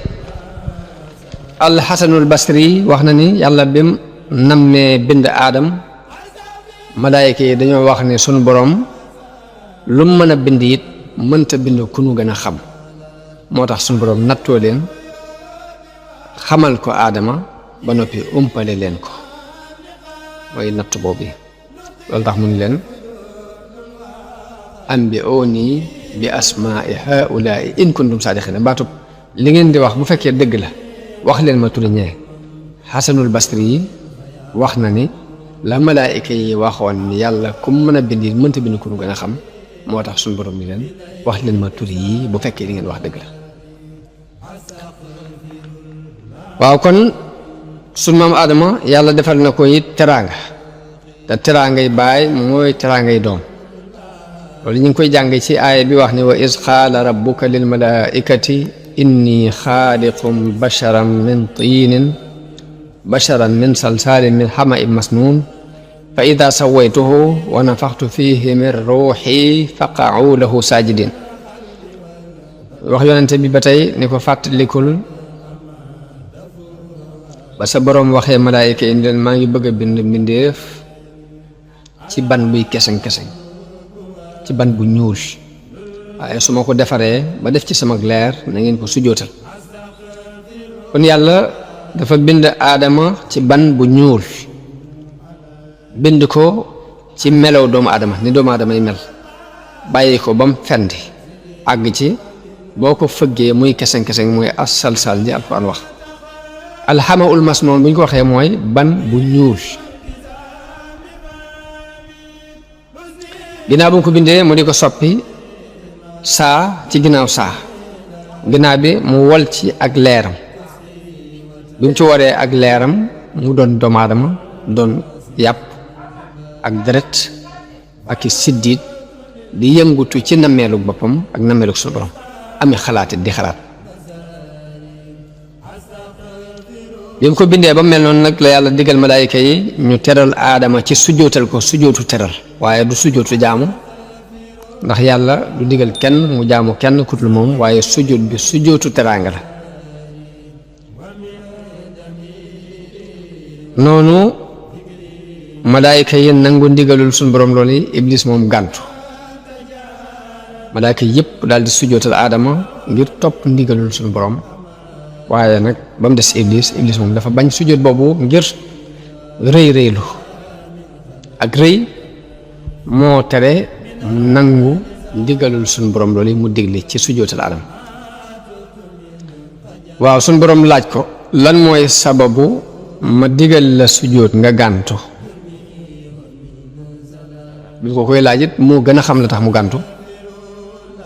alxasanul basri wax na ni yàlla bim nammee bind aadam malaayika yi dañoo wax ne sunu borom lu mën a bind it mënta bind ku nu gën a xam moo tax sunu borom nattoo leen xamal ko aadama ba noppi umpale leen ko mooy natt boobu loolu tax mu ni leen ambi'uuni bi asmaa'i haa'ulaa'i in kuntum saadiqiina baatub li ngeen di wax bu fekkee dëgg la wax leen ma turi ñee xasanul basri yi wax na ni la malaayika yi waxoon ni yàlla ku mën a bind it mënta bind ku nu gën a xam moo tax suñu borom ni leen wax leen ma turi yi bu fekkee li ngeen wax dëgg la waaw kon sunu maam Adama yàlla defal na ko it teraanga te teraangay baay mooy teraangay doom loolu ñu ngi koy jàng ci aaya bi wax ni wa iz qaala rabbuka lil malaaikati inni xaaliqum basharan min salsaalin min hama'in masnuun fa ida sawaytuhu wa nafaxtu fihi min ruuxi faqa'u lahu saajidin wax yonente bi ba tey ni ko fàttalikul ba sa boroom waxee malaayika yi leen maa ngi bëgg a bind mbindeef ci ban buy keseng-keseng ci ban bu ñuul waaye su ma ko defaree ba def ci sama leer na ngeen ko sujootal kon yàlla dafa bind aadama ci ban bu ñuul bind ko ci melow doomu aadama ni doomu aadama yi mel bàyyi ko ba mu fendi àgg ci boo ko fëggee muy keseng-keseng muy as-salsal ji alquran wax alxamaul masnoon bu ñu ko waxee mooy ban bu ñuul ginnaaw bu mu ko bindee mu di ko soppi saa ci ginnaaw saa ginnaaw bi mu wol ci ak leeram bi mu ci waree ak leeram mu doon doomu aadama doon yàpp ak deret ak i siddiit di yëngutu ci nammeelu boppam ak nammeelu suñu borom ami xalaatit di xalaat bi mu ko bindee ba mel noonu nag la yàlla digal malaayika yi ñu teral aadama ci sujootal ko sujootu teral waaye du sujootu jaamu ndax yàlla du digal kenn mu jaamu kenn kutul moom waaye sujoot bi sujootu teraanga la noonu malaayika yi nangu ndigalul suñu borom loolu yi iblis moom gàntu malaayika yëpp daal di sujootal aadama ngir topp ndigalul suñu borom waaye nag ba mu des iblis moom dafa bañ sujjóot boobu ngir rëy rëylu ak rëy moo tere mu nangu ndigalul suñ borom loolu mu digle ci sujjóotal Aadama waaw suñ borom laaj ko lan mooy sababu ma digal la sujjóot nga gàntu bi ko koy laaj it moo gën a xam la tax mu gàntu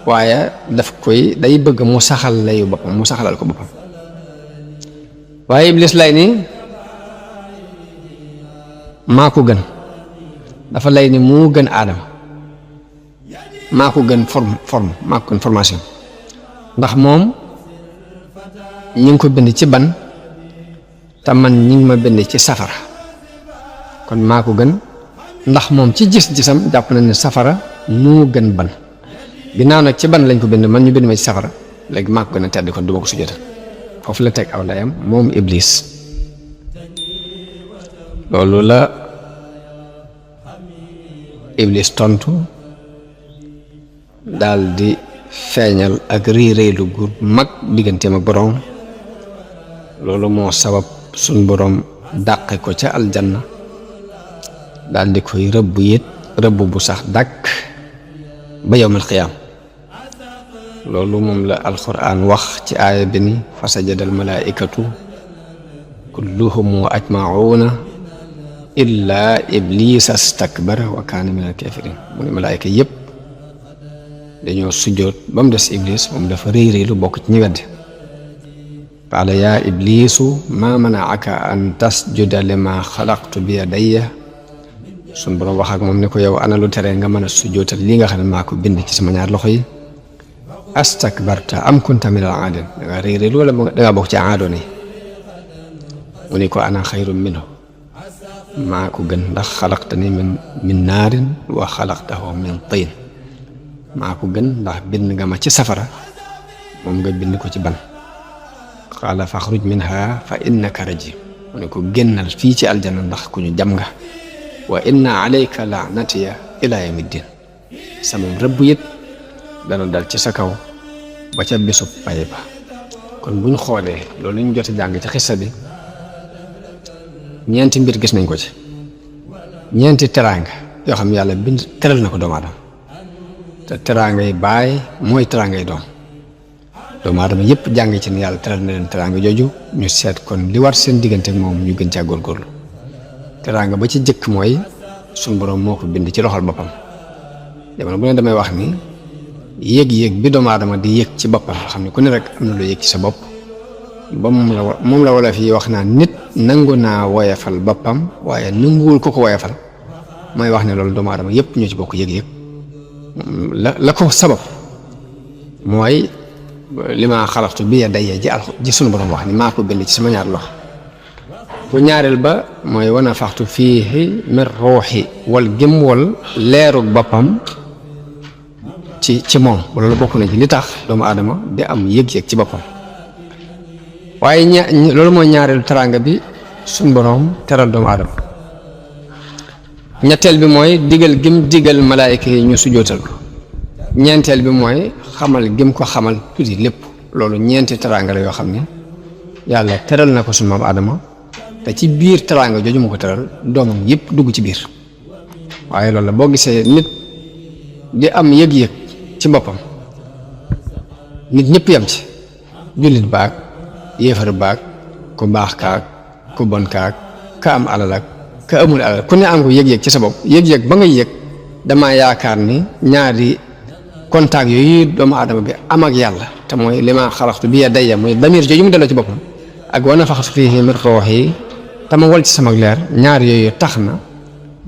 waaye daf koy day bëgg mu saxal layu boppam mu saxalal ko boppam waaye Iblis lay ni maa ko gën dafa lay ni moo gën Aadama maa ko gën forme maa ko gën formation ndax moom ñi ngi ko bind ci ban te man ñi ngi ma bind ci safara kon maa ko gën ndax moom ci gis-gisam jàpp na ne safara moo gën ban ginnaaw nag ci ban lañ ko bind man ñu bind ma ci safara léegi maa ko gën a tedd kon du ma ko sujjóotal foofu la teg aw layam moom Iblis loolu la Iblis tontu daal di feeñal ak réeréelu gu mag digganteem ak boroom loolu moo sabab suñ boroom dàqe ko ca aljanna daal di koy rëbb it rëbb bu sax dàkk ba yawmal qiyaam loolu moom la alquran wax ci aaya bi ni fa sajada al malaikatu kulluhum ajmauna illa iblisa astakbara wa kaana min al kafirin mu ne malaayika yépp dañoo sujjoot ba mu des Iblis moom dafa réy réy lu bokk ci ñi wedde qaala yaa iblisu maa manaaka an tasjuda lima xalaqtu bi yadayya suñ borom wax ak moom ne ko yow ana lu tere nga mën a sujjootal lii nga xam ne maa ko bind ci sama ñaar loxo yi astakbarta am kunta min al aadin da nga réy réy lu wala da nga bokk ci aadoon yi mu ne ko ana xayrun minhu maa ko gën ndax xalaqtani min naarin wa xalaqtahu min tiin maa ko gën ndax bind nga ma ci safara moom nga bind ko ci ban qaala faxruj minha fa innaka rajim mu ne ko génnal fii ci aljana ndax ku ñu jam nga wa inna alayka laanatiya ila yawmiddin sama rëbb it dana dal ci sa kaw ba ca bésub pay ba kon buñ xoolee loolu ñu jot a jàng ci xissa bi ñeenti mbir gis nañ ko ci ñeenti teraanga yoo xam yàlla bind teral na ko doomu aadama te teraangay baay mooy teraangay doom doomu aadama yépp jàng ci ne yàlla teral na leen teraanga jooju ñu seet kon li war seen diggante ak moom ñu gën caa góorgóorlu teraanga ba ci jëkk mooy suñ borom moo ko bind ci loxol boppam jamono bu ne damay wax ni yéeg-yéeg bi doomu aadama di yéeg ci boppam xam ne ku ne rek am na lu yéeg ci sa bopp ba moom la wala fii wax naa nit nangu naa woyafal boppam waaye nanguwul ko woyafal mooy wax ne loolu doomu aadama yépp ñoo ci bokk yëg-yëg la ko sabab mooy li ma xalaqtu bi yadayya ji sunu borom wax ni maa ko bind ci sama ñaar loxo bu ñaareel ba mooy wa nafaxtu fiihi min ruuxi wal gëm wal leeru boppam ci moom loolu bokk na ci li tax doomu aadama di am yëg-yëg ci boppam waaye loolu mooy ñaareelu teraanga bi suñ boroom teral doomu aadama ñetteel bi mooy digal gim digal malaayika yi ñu sujjóotal ko ñeenteel bi mooy xamal gim ko xamal tuuti lépp loolu ñeenti teraanga la yoo xam ne yàlla teral na ko suñ maam aadama te ci biir teraanga jooju mu ko teral doomam yépp dugg ci biir waaye loolu la boo gisee nit di am yëg-yëg ci boppam nit ñëpp yam ci jullit baag yéefar baag ku baax kaag ku bon kaag ka am alal ak ka amul alal ku ne am ko yëg-yëg ci sa bopp yëg-yëg ba nga yëg dama yaakaar ni ñaari contact yooyu doomu aadama bi am ak yàlla te mooy li ma xalaxtu bi yadayya mooy damir jooju mu delloo ci boppam ak wa nafaxtu fiihi min ruuhi te ma wal ci sama leer ñaar yooyu tax na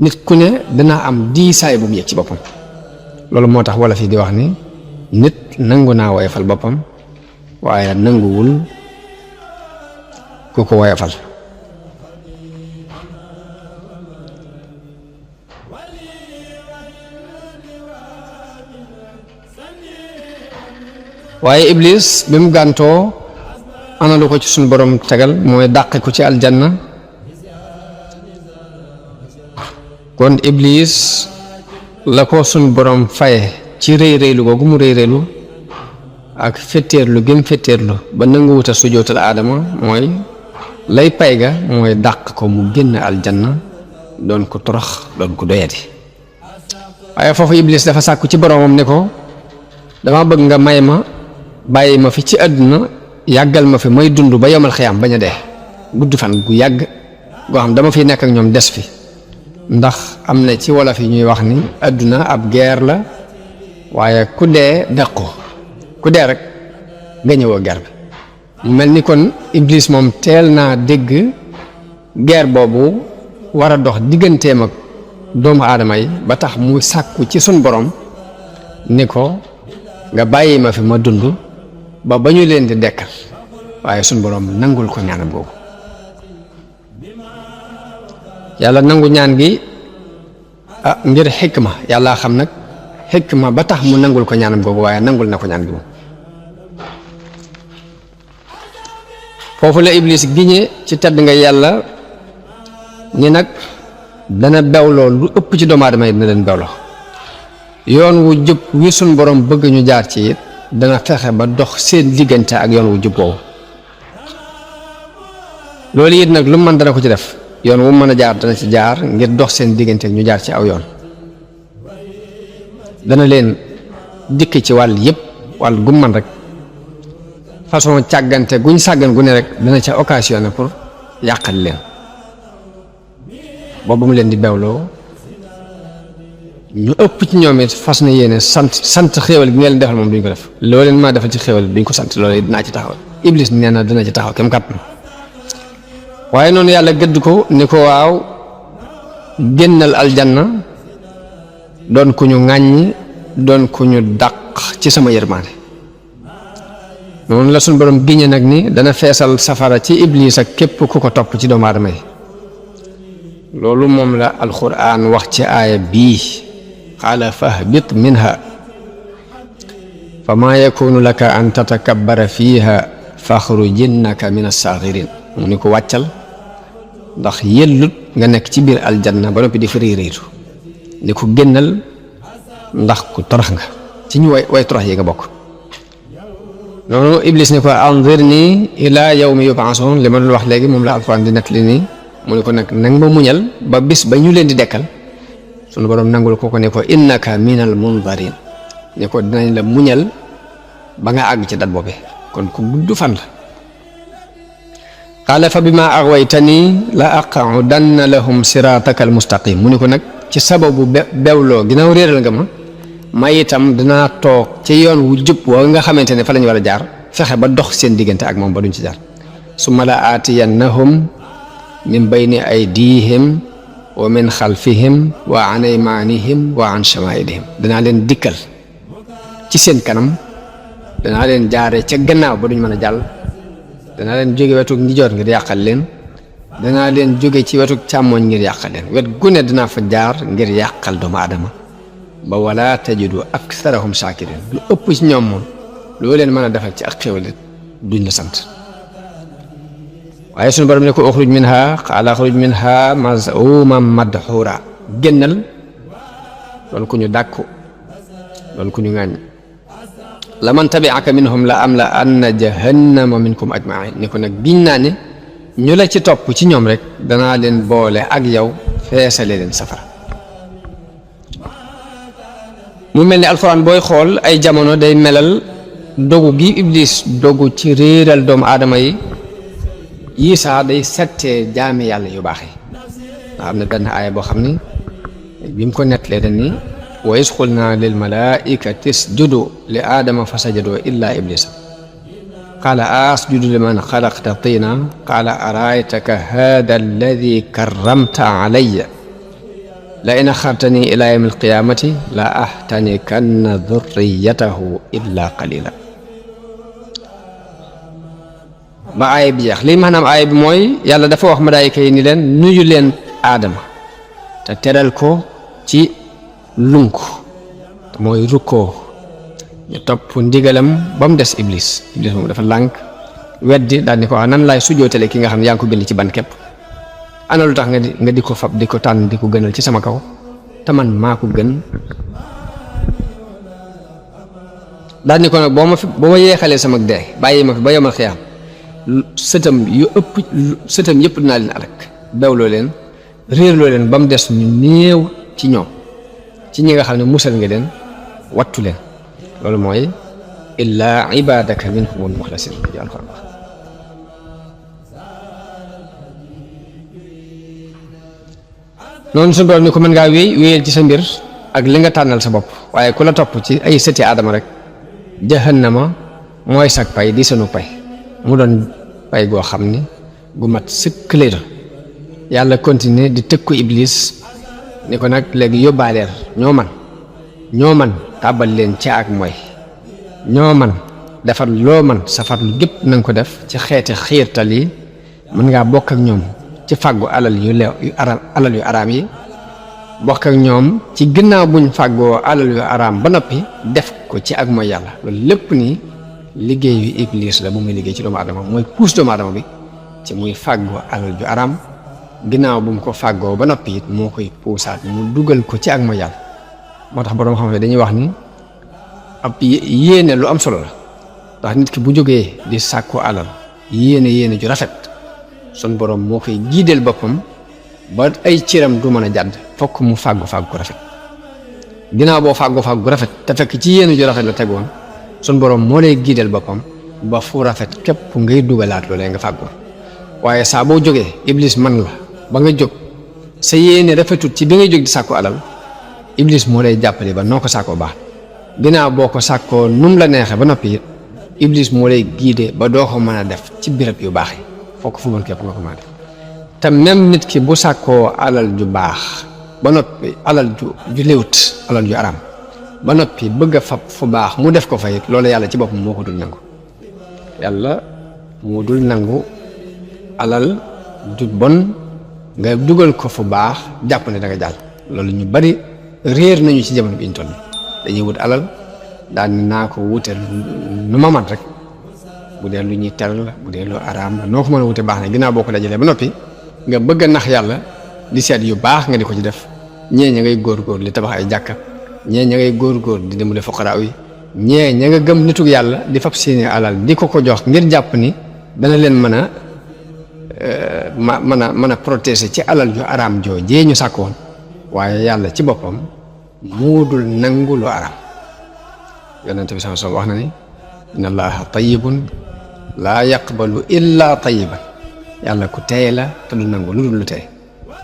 nit ku ne dana am diisaay bu mu yëg ci boppam loolu moo tax wala fii di wax ni nit nangu naa woyofal boppam waaye nanguwul ku ko woyofal waaye Iblis bi mu gàntoo ana lu ko ci suñu borom tegal mooy dàqe ko ci aljanna kon Iblis la ko suñu borom faye ci rëy rëylu googu mu rëy rëylu ak fetteerlu gëm fetteerlu ba nanguwuta sujootal aadama mooy lay pay ga mooy dàq ko mu génn aljanna doon ko torox doon ko doyati. waaye foofu Iblis dafa sàkku ci boroomam ne ko dama bëgg nga may ma bàyyi ma fi ci àdduna yàggal ma fi may dund ba yomal xiyaam bañ a dee gudd fan gu yàgg goo xam dama fiy nekk ak ñoom des fi, ndax am na ci wolof yi ñuy wax ni àdduna ab guerre la waaye ku dee dàqu ku dee rek nga ñëwoo guerre bi. mu mel ni kon Iblis moom teel naa dégg guerre boobu war a dox digganteem ak doomu aadama yi ba tax mu sàkku ci sun borom ni ko nga bàyyi ma fi ma dund ba ñu leen di dekkal, waaye sun borom nangul ko ñaanam googu. yàlla nangu ñaan gi ngir xikma, yàlla xam nag xikma ba tax mu nangul ko ñaanam googu, waaye nangul na ko ñaan gi moom. foofu la Iblis giñe ci tedd nga yàlla ni nag dana bewloo lu ëpp ci doomu aadama yi dina leen bewloo. yoon wu jub wi sun borom bëgg ñu jaar ci it dana fexe ba dox seen diggante ak yoon wu jub woowu. loolu it nag lu mu mën dana ko ci def, yoon wu mën a jaar dana ci jaar ngir dox seen diggante ak ñu jaar ci aw yoon. dana leen dikk ci wàll yëpp, wàll gu man rek, façon càggante guñ sàggan gu ne rek dana ca occasionné pour yàqal leen. boobu mu leen di bewloo ñu ëpp ci ñoom it fas na yéene sant xéewal gi nga leen defal moom duñ ko def. loo leen maa defal ci xéewal duñ ko sant, loolu dinaa ci taxaw. Iblis nee na dina ci taxaw kem kàttan. waaye noonu yàlla gëdd ko ni ko waaw génnal aljanna doon ku ñu ŋàññi doon ku ñu dàq ci sama yërmaande. noonu la suñ borom giñe nag ni dana feesal safara ci Iblis ak képp ku ko topp ci doomu aadama yi. loolu moom la alquran wax ci aaya bii qaala fahbit minha fa maa yakunu laka an tatakabbara fiiha faxrujinnaka min as-saaxirin. mu ni ko wàccal ndax yellut nga nekk ci biir aljanna ba noppi di fari réetu, ni ko génnal ndax ku torox nga ci ñu way torox yi nga bokk. noonu Iblis ni ko anzirni ila yawmi yub'asun, li ma doon wax léegi moom la alquran di nettali nii. mu ne ko nag nang ma muñal ba bis ba ñu leen di dekkal. sunu borom nangul ko ne ko innaka minal munzarin, ne ko dinañ la muñal ba nga àgg ci dat boobe, kon ku gudd fan la. qaala fa bima aghwaytani la aq'udanna lahum sirataka al mustaqim. mu ne ko nag ci sababu bewloo ginnaaw réeral nga ma itam dinaa toog ci yoon wu jub wa nga xamante ne fa lañu war a jaar, fexe ba dox seen diggante ak moom ba duñ ci jaar. summa la aatiyannahum min bayni aydihim wa min xalfihim wa an aymanihim wa an shamailihim. danaa leen dikkal ci seen kanam, danaa leen jaare ca gannaaw ba duñ mën a jàll, danaa leen jóge wetu ndijoor ngir yàqal leen, danaa leen jóge ci wetu càmmooñ ngir yàqal leen. wet gu ne dinaa fa jaar ngir yàqal doomu aadama ba wala tajidu aktharahum shakirin. lu ëpp ci ñoom moom loo leen mën a defal ci ak xéwal duñ la sant. waaye suñu borom ne ko uxruj minha qaala uxruj minha maz'uman madhura. génnal doon ku ñu dàkku, doon ku ñu ŋàññ. la man tabi'aka minhum la am la anna jahannama minkum ajma'in. ni ko nag giñ naa ne ñu la ci topp ci ñoom rek danaa leen boole ak yow feesale leen safara. mu mel ni alxuraan booy xool ay jamono day melal dogu gi Iblis dogu ci réeral doomu aadama yi. yii saa day settee jaami yàlla yu baax yi. nga xam ne benn aaya boo xam ni bi mu ko nettalee dañ ni wa iz qulnaa lil malaa'ikati isjudu li aadama fa sajadoo illaa iblisa qaala asjudu liman xalaqta tiina qaala araaytaka haada alladi karramta alayya la in axartani ila yawmi alqiyaamati la ahtanikanna dhurriyatahu illa qalila. ba aaya bi jeex lii maanaam aaya bi mooy yàlla dafa wax malaayika yi ni leen nuyu leen aadama te teral ko ci lunk te mooy rukkoo. ñu topp ndigalam ba mu des iblis moom dafa lànk weddi daal ni ko wax nan laay sujjootale ki nga xam ne yaa ngi ko bind ci ban képp. ana lu tax nga di ko fab di ko tànn di ko gënal ci sama kaw te man maa ko gën. daal ni ko nag boo ma yeexalee sama dee bàyyi ma fi ba yomal xiyaam sëtam yu ëpp sëtam yëpp dinaa leen alak dawloo leen réerloo leen ba mu des ñu néew ci ñoom ci ñi nga xam ne musal nga leen wattu leen loolu mooy illaa ibadaka minhumul muxlasin ji alxuraan wax noonu suñu borom ni ko mën ngaa wéyal ci sa mbir ak li nga tànnal sa bopp waaye ku la topp ci ay sëti aadama rek jahannama mooy sag pay di sunu pay mu doon pay goo xam ni gu mat sëkk lay doon yàlla continuer di tëkku iblis ni ko nag léegi yóbbaaleel ñoo man tàbbal leen ci ak mooy ñoo man defar loo man safar lu gépp na nga ko def ci xeeti xiirtal yi mën ngaa bokk ak ñoom ci fàggu alal yu leew alal yu araam yi bokk ak ñoom ci ginnaaw buñ fàggoo alal yu araam ba noppi def ko ci ak mooy yàlla loolu lépp nii liggéeyu iblis la bu muy liggéey ci doomu adama mooy puus doomu adama bi ci muy fàggoo alal ju araam ginnaaw bu mu ko fàggoo ba noppi it moo koy puusaat mu dugal ko ci ak mooy yàlla moo tax boroom xam ne dañuy wax ni ab yéene lu am solo la ndax nit ki bu jógee di sàkku alal yéene ju rafet sun borom moo koy giideel boppam ba ay ciram du mën a jàdd fokk mu fàggu ko rafet ginnaaw boo fàggu rafet te fekk ci yéene ju rafet la tegoon sun borom moo lay giideel boppam ba fu rafet képp ngay dugalaat loolee nga fàggu waaye saa boo jógee iblis man la ba nga jóg sa yéene rafetut ci bi ngay jóg di sàkku alal iblis moo lay jàppale ba noo ko sàkkoo baax ginnaaw boo ko sàkkoo num la neexee ba noppi it iblis moo lay giide ba doo ko mën a def ci birab yu baax yi fokk fu bon képp nga ko mën a def te même nit ki bu sàkkoo alal ju baax ba noppi alal ju léwut alal ju araam ba noppi bëgg a fab fu baax mu def ko fa it loolu yàlla ci boppam moo ko dul nangu yàlla moo dul nangu alal ju bon nga dugal ko fu baax jàpp ne da nga jàll loolu ñu bari réer nañu ci jamono bi ñu toll dañuy wut alal daan naa ko wute nu ma man rek bu dee lu ñuy teral la bu dee lu araam la noo ko mën a wute baax na ginnaaw boo ko dajalee ba noppi nga bëgg a nax yàlla di seet yu baax nga di ko ci def ñee ña ngay góor li tabax ay jàkka ñee ña ngay góor di dimbali fuqaraa yi ñee ña nga gëm nitug yàlla di fab seeni alal di ko jox ngir jàpp ni dana leen mën a protéger ci alal ju araam joo jee ñu sàkkoon waaye yàlla ci boppam moo dul nangu lu araam yonente bi sallallahu alayhi wasallam wax na ni inna allaha tayyibun laa yaqbalu illa tayyiban yàlla ku teey la te du nangu lu dul lu teey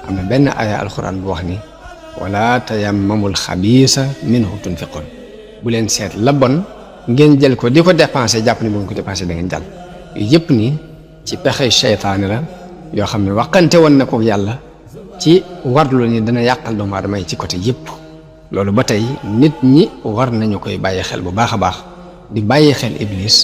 am na benn aya alquran bu wax ni wala tayammamul xabiisa minhu tunfiqun bu leen seet la bon ngeen jël ko di ko dépensé jàpp ni bu ngeen ko dépensé da ngeen jàll yooyu yëpp nii ci pexe seytaane la yoo xam ne waxante woon na ko yàlla ci warlu ni dana yàqal doomu aadama yi ci côté yëpp loolu ba tey nit ñi war nañu koy bàyyi xel bu baax a baax di bàyyi xel iblis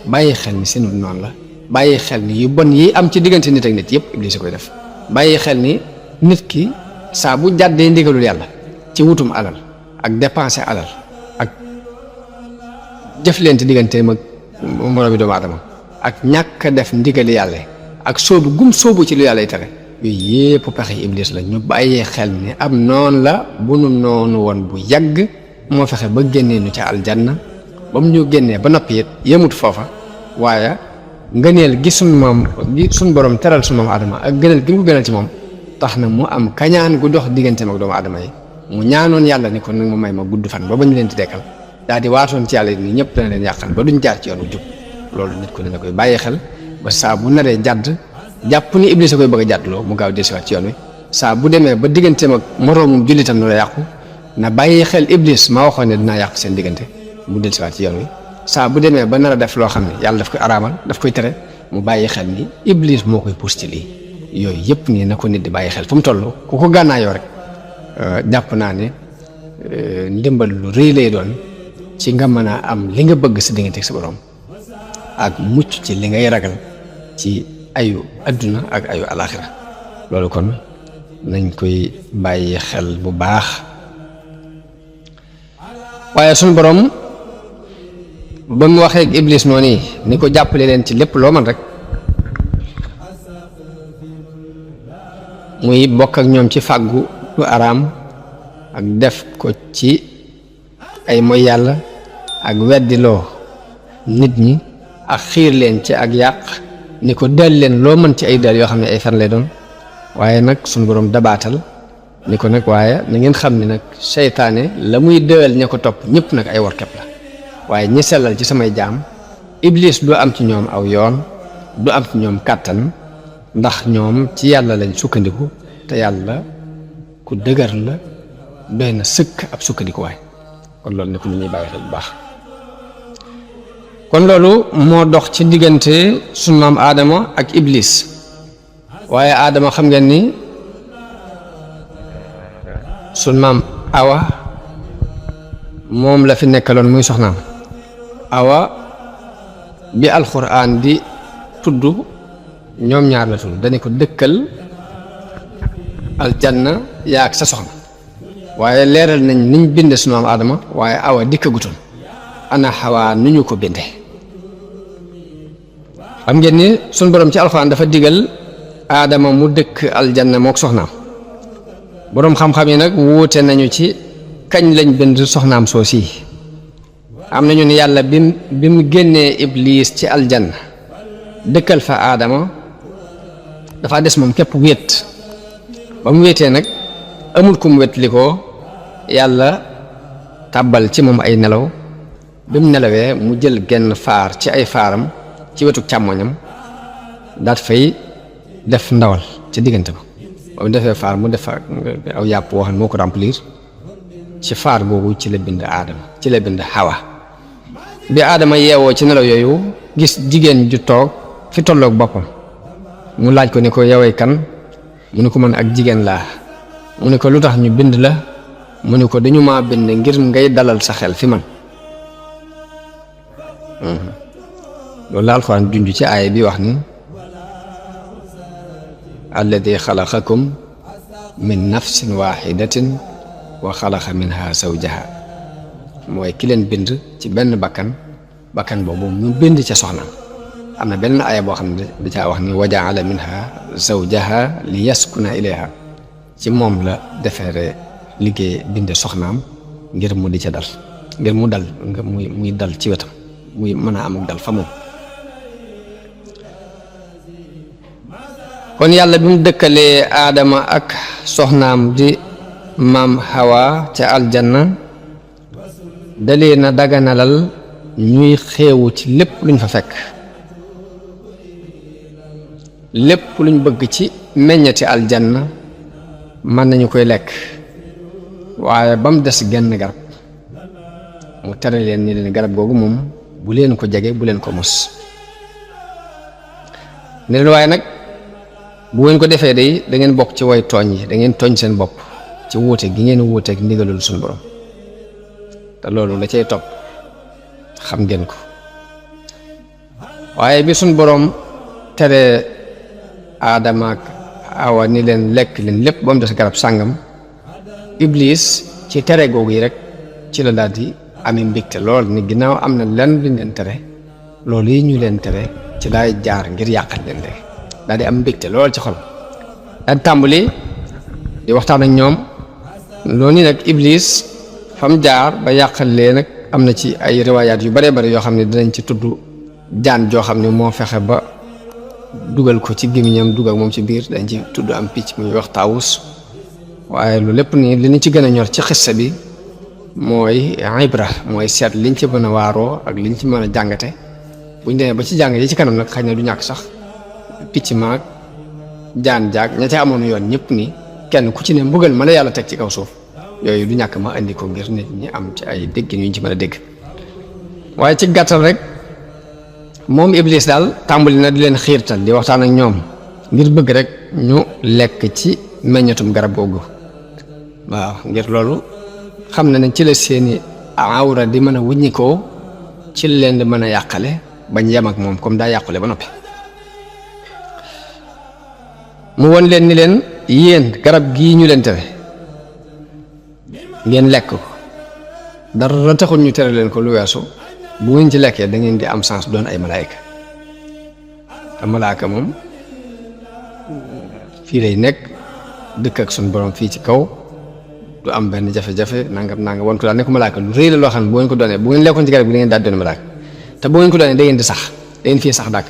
bàyyi xel ni seen noonu la bàyyi xel ni yu bon yi am ci diggante nit ak nit yëpp iblis a koy def bàyyi xel ni nit ki saa bu jàddee ndigalul yàlla ci wutum alal ak dépenser alal ak jëflante digganteem ak moroomi doomu aadama ak ñàkk a def ndigali yàlla ak sóobu ci lu yàlla yi tere yooyu yëpp pexe iblis la ñu bàyyee xel ni am noonu la bu nu noonu woon bu yàgg moo fexe ba génnee nu ca aljanna ba mu ñu génnee ba noppi it yemut foofa waaye ngëneel gi suñ borom teral suñ doomu aadama ak gënal gi mu ko gënal ci moom tax na mu am kañaan gu dox digganteem ak doomu aadama yi mu ñaanoon yàlla ni ko nag ma may ma gudd fan ba bañ leen di dekkal daal di waatoon ci yàlla ni ñëpp dana leen yàqal ba duñ jaar ci yoon wu jub loolu nit ko dana koy bàyyee xel ba saa bu naree jàdd jàpp ni iblis a koy bëgg a jàddloo mu gaaw dellusiwaat ci yoon wi saa bu demee ba digganteem ak moroomum jullitam nu la yàqu na bàyyi xel iblis ma waxoon ne dinaa yàq seen diggante mu dellusiwaat ci yoon wi saa bu demee ba nar a def loo xam ne yàlla daf koy araamal daf koy tere mu bàyyi xel ni iblis moo koy pousse ci lii yooyu yëpp nii na ko nit di bàyyi xel fu mu toll ku ko gànnaayoo rek jàpp naa ne ndimbal lu rëy lay doon ci nga mën a am li nga bëgg sa diggante ak sa borom ak mucc ci li ngay ragal ci ayu adduna ak ayu alaxira loolu kon nañ koy bàyyi xel bu baax waaye suñu borom ba mu waxee ak iblis noonu ni ko jàppale leen ci lépp loo man rek muy bokk ak ñoom ci fàggu lu araam ak def ko ci ay moy yàlla ak weddiloo nit ñi ak xiir leen ci ak yàq ni ko dal leen loo mën ci ay dal yoo xam ne ay fen lay doon waaye nag suñu borom dabaatal ni ko nag waaye na ngeen xam ne nag seytaane la muy dëwal ña ko topp ñëpp nag ay warkat la waaye ñi sellal ci samay jaam iblis du am ci ñoom aw yoon du am ci ñoom kàttan ndax ñoom ci yàlla lañ sukkandiku te yàlla ku dëgër la doy na sëkk ab sukkandikuwaay kon loolu nekk lu ñuy bàyyi xel bu baax kon loolu moo dox ci diggante sunu maam Adama ak iblis waaye Adama xam ngeen ni sunu maam Awa moom la fi nekkaloon muy soxnaam Awa bi alxuraan di tudd ñoom ñaar la tudd dañu ko dëkkal aljanna yaa ak sa soxna waaye leeral nañ niñ binde sunu maam Adama waaye Awa dikkagutoon ana Xawaa nu ñu ko binde xam ngeen ni sunu borom ci alxuraan dafa digal Adama mu dëkk aljanna mook soxnaam boroom xam-xam yi nag wuute nañu ci kañ lañ bind soxnaam soosi am nañu ne yàlla bi mu génnee iblis ci aljanna dëkkal fa Adama dafa des moom képp wéet ba mu wéetee nag amul kum wét li ko yàlla tàbbal ci moom ay nelaw bi mu nelawee mu jël genn faar ci ay faaram ci wetu càmmoñam daat fay def ndawal ci diggante ba ba mu defee faar mu def aw yàpp woo xam ne moo ko remplir ci faar boobu ci la bind Adama ci la bind Xawa bi Adama yeewoo ci nelaw yooyu gis jigéen ju toog fi tolloog boppam mu laaj ko ni ko yowee kan mu ne ko man ak jigéen laa mu ne ko lu tax ñu bind la mu ne ko dañu maa bind ngir ngay dalal sa xel fi man loolu la alxuraan junj ci aaya bi wax ni alladi xalaqakum min nafsin waxidatin wa xalaqa minha zawjaha mooy ki leen bind ci benn bakkan boobu mu bind ca soxnaam am na benn aaya boo xam ne da caa wax ni wa jaala minha zawjaha li yaskuna ilayha ci moom la defeere liggéey binde soxnaam ngir mu di ca dal ngir mu dal nga muy dal ci wetam muy mën a am ak dal fa moom kon yàlla bi mu dëkkalee Adama ak soxnaam di maam Hawa ca aljanna dalee na daganalal ñuy xeewu ci lépp luñ fa fekk lépp luñ bëgg ci meññati aljanna mën nañu koy lekk waaye ba mu des genn garab mu tere leen ni leen garab googu moom bu leen ko jege bu leen ko mos ne leen waaye nag bu ngeen ko defee day da ngeen bokk ci way tooñ yi da ngeen tooñ seen bopp ci wuute gi ngeen wuuteeg ndigalul suñu borom te loolu la cay topp xam ngeen ko waaye bi suñu borom tere Adama ak Awa ni leen lekk leen lépp ba mu des garab sàngam iblis ci tere googu yi rek ci la daal di amee mbégte lool ni ginnaaw am na lenn luñ leen tere loolu yi ñu leen tere ci laay jaar ngir yàqal leen de daal di am mbégte lool ci xol daal di tàmbali di waxtaan ak ñoom loolu ni nag iblis fam jaar ba yàqal leen nag am na ci ay riwaayaat yu bare bare yoo xam ne dinañ ci tudd jaan joo xam ne moo fexe ba dugal ko ci gémmiñam dugal moom ci biir dañ ci tudd am picc muy wax taawus waaye lu lépp nii li ñu ci gën a ñor ci xissa bi mooy ibra mooy seet liñ ci mën a waaroo ak liñ ci mën a jàngate buñ demee ba ci jàng yi ci kanam nag xëy na du ñàkk sax picc maag jaan jaag ña ca amoon yoon ñëpp ni kenn ku ci ne mbugal ma la yàlla teg ci kaw suuf yooyu du ñàkk ma indi ko ngir nit ñi am ci ay dégg ñu ci mën a dégg waaye ci gàttal rek moom iblis daal tàmbali na di leen xiirtal di waxtaan ak ñoom ngir bëgg rek ñu lekk ci meññatum garab googu waaw ngir loolu xam na ne ci la seeni awra di mën a wuññikoo ci la leen di mën a yàqale bañ yem ak moom comme daa yàqule ba noppi mu won leen ni leen yéen garab gii ñu leen tere ngeen lekk ko dara taxul ñu tere leen ko lu weesu bu ngeen ci lekkee da ngeen di am chance doon ay malaayka te malaaka moom fii lay nekk dëkk ak suñu borom fii ci kaw du am benn jafe-jafe nangam won ko daal ne ko malaaka lu rëy la loo xam ne bu ngeen ko doonee bu ngeen lekkoon ci garab gi da ngeen daal doon malaaka te bu ngeen ko doonee da ngeen di sax da ngeen fii sax dàkk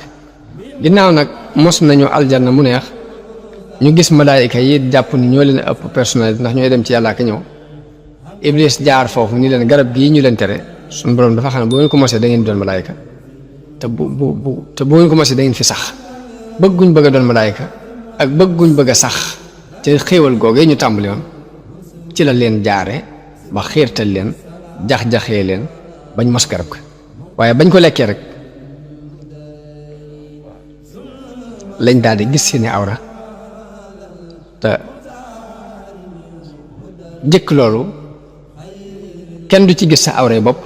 ginnaaw nag mos nañu aljanna mu neex ñu gis malaayika yi jàpp ni ñoo leen ëpp personnalité ndax ñooy dem ci yàlla ak ñëw Iblis jaar foofu ni leen garab gii ñu leen tere suñu borom dafa xam ne bu ngeen ko mosee da ngeen doon malaayika te bu ngeen ko mosee da ngeen fi sax bëgguñ bëgg a doon malaayika ak bëgguñ bëgg a sax te xéewal googee ñu tàmbali woon ci la leen jaare ba xiirtal leen jax-jaxee leen bañ mos garab ga waaye bañ ko lekkee rek lañ daal di gis seeni awra te njëkk loolu kenn du ci gis sa awray bopp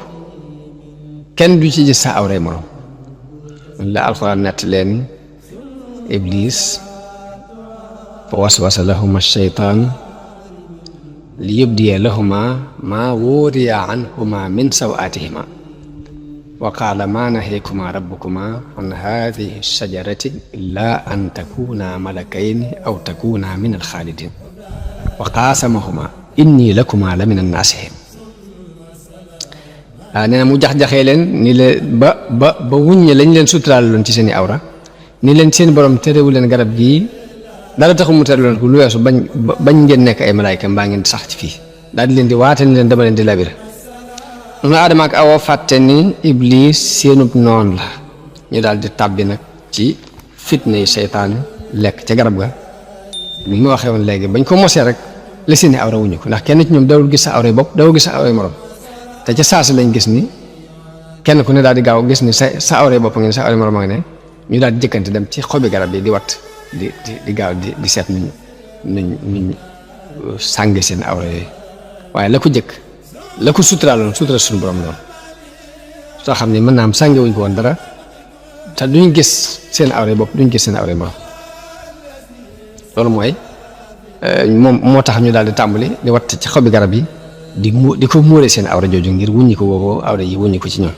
kenn du ci gis sa awray morom la alxuraan nett leen iblis fa waswasa lahuma shaytaan li yubdiya lahuma maa wuriya anhuma min sawaatihima wa qaala maa nahaykuma rabbukuma an haadihi shajarati illaa an takuuna malakayni aw takuuna min alxaalidin wa qaasamahuma inni lakuma la min annaasihin nee na mu jax-jaxee leen ni leen ba wuññe lañ leen suturaal loon ci seeni awra ni leen seen borom terewu leen garab gii dara taxu mu tere loon ko lu weesu bañ ngeen nekk ay malaayka mbaa ngeen sax ci fii daal di leen di waate ni leen dama leen di labir noonu Aadama ak Awa fàtte ni Iblis seenub noon la ñu daal di tàbbi nag ci fitne yi seytaane lekk ca garab ga ni ma waxee woon léegi bañ ko mosee rek la seeni awra wuñu ko ndax kenn ci ñoom dawul gis sa awray bopp dawul gis sa awray morom te ca saasi lañ gis ni kenn ku ne daal di gaaw gis ni sa awray bopp ngeen sa awray morom nga ne ñu daal di jëkkante dem ci xobi garab yi di wat di gaaw di seet nuñ sànge seen awra yooyu waaye la ko jëkk la ko suturaaloon sutura suñu borom loon soo xam ne mën naa am sànge wuñ ko woon dara te duñ gis seen awra bopp duñ gis seen awra morom loolu mooy moom moo tax ñu daal di tàmbali di watt ci xobi garab yi di ko muuree seen awra jooju ngir wuññi ko woo awra yi wuññi ko ci ñoom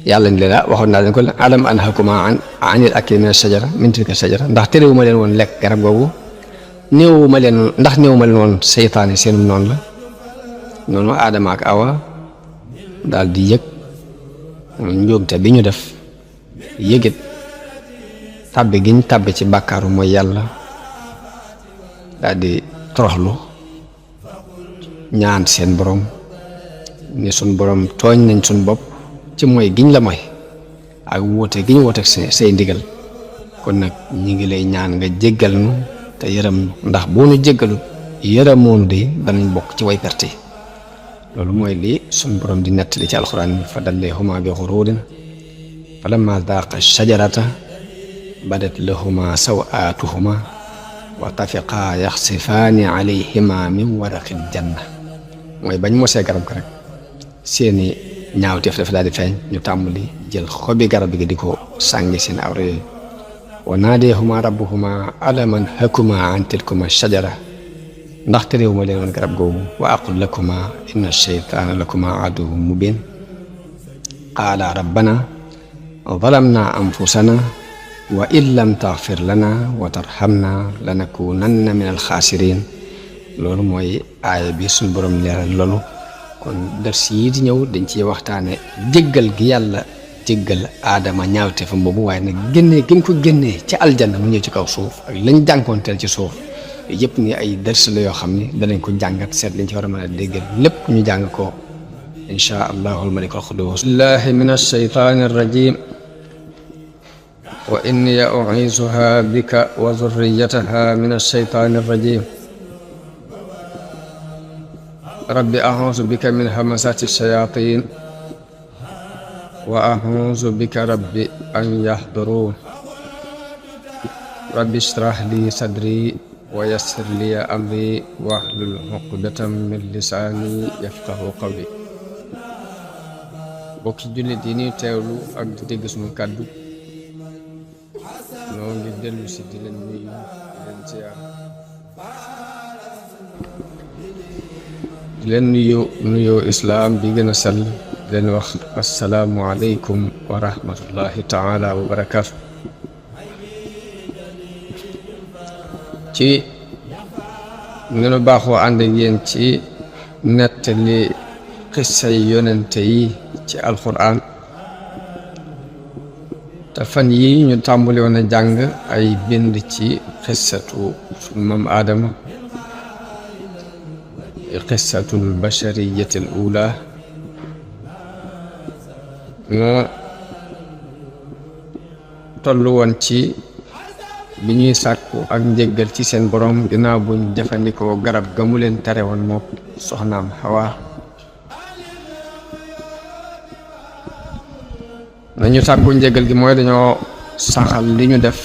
yàlla ni leen waxoon naa leen ko alam anhakuma anil akli min ashajara min tilka shajara ndax terewuma leen woon lekk garab googu néewuma leen woon seytaane seenum noonu la noonu Aadama ak Awa daal di yëg njuumte bi ñu def yëgit tàbbi giñ tàbbi ci bàkkaaru mooy yàlla daal di toroxlu ñaan seen borom ni suñ borom tooñ nañ suñ bopp ci mooy giñ la mooy ak woote giñ woote ak say ndigal kon nag ñi ngi lay ñaan nga jéggal nu te yërëm nu ndax boo nu jéggalu yërëmoonu de danañ bokk ci way perte yi loolu mooy lii suñ borom di nettali ci alxuraan fa dalleehuma bi xuruurin fa lamma daaqa shajarata badat lahuma sawaatuhuma wa tafiqaa yaxsifaani alayhima min waraqil janna mooy bañ mosee garab ga rek seeni ñaawteef dafa daal di feeñ ñu tàmbali jël xobi garab gi di ko sàngi seen awra yooyu wa naadeehuma rabbuhuma alam anhakuma an tilkuma shajara ndaxte réew ma leen woon garab googu wa aqul lakuma inna sheytaana lakuma aduwwun mubin qaala rabbana zalamna anfusana wa in lam taghfir lana wa tarhamna lanakunanna min alxaasirin loolu mooy aaya bi suñ borom leeral loolu kon dars yi di ñëw dañ ciy waxtaane jéggal gi yàlla jéggal Aadama ñaawte fa boobu waaye nag génnee gi mu ko génnee ci aljanna mu ñëw ci kaw suuf ak lañ jànkoonteel ci suuf yëpp ni ay dars la yoo xam ni danañ ko jàngat seet liñ ci war a mën a déggal lépp ñu jàng ko insha allahul malikul quddus billahi min alsheytaani arrajim wa inni u'iizuha bika wa zurriyataha min alsheytaani arrajim rabbi a'uuzu bika min hamazaati shayaatiin wa a'uuzu bika rabbi an yahduruun rabbi ishrah li sadri wa yassir li amri wahlul uqdatan min lisaani yafqahu qawli bokki jullit yi ñuy teewlu ak di dégg sunu kàddu noo ngi dellu si di leen nuyu leen ziyaar di leen nuyoo islaam bi gën a sell di leen wax assalaamu aleykum wa rahmatullahi taala wa barakaatu ci ngeen baaxoo ànd ak yéen ci nettali xissay yonente yi ci alquran te fan yi ñu tàmbali woon a jàng ay bind ci xissatu maam aadama xissatul bashariyatil ula nga tollu woon ci bi ñuy sàkku ak njéggal ci seen borom ginnaaw buñ jëfandikoo garab ga mu leen tere woon moo soxnaam Hawa nañu sàkku njéggal gi mooy dañoo saxal li ñu def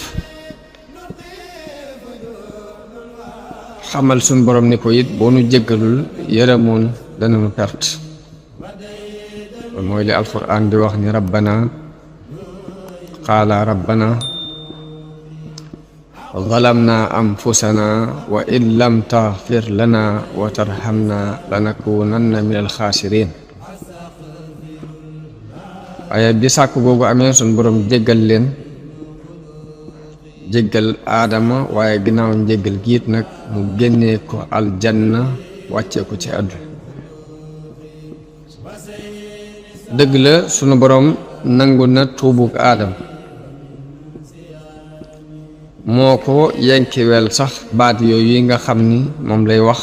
xamal suñ borom ni ko it boo nu jéggalul yërëmoon danañu perte mooy li alquran di wax ni rabbana qaala rabbana zalamna anfusana wa in lam taghfir lana wa tarhamna lanakunanna min alxaasirin waaye bi sàkk googu amee suñ borom jéggal leen jéggal aadama waaye ginnaaw njéggal giit nag mu génnee ko aljanna wàccee ko ci àdduna dëgg la sunu borom nangu na tuubug aadama moo ko yenkiwel sax baat yooyu yi nga xam ni moom lay wax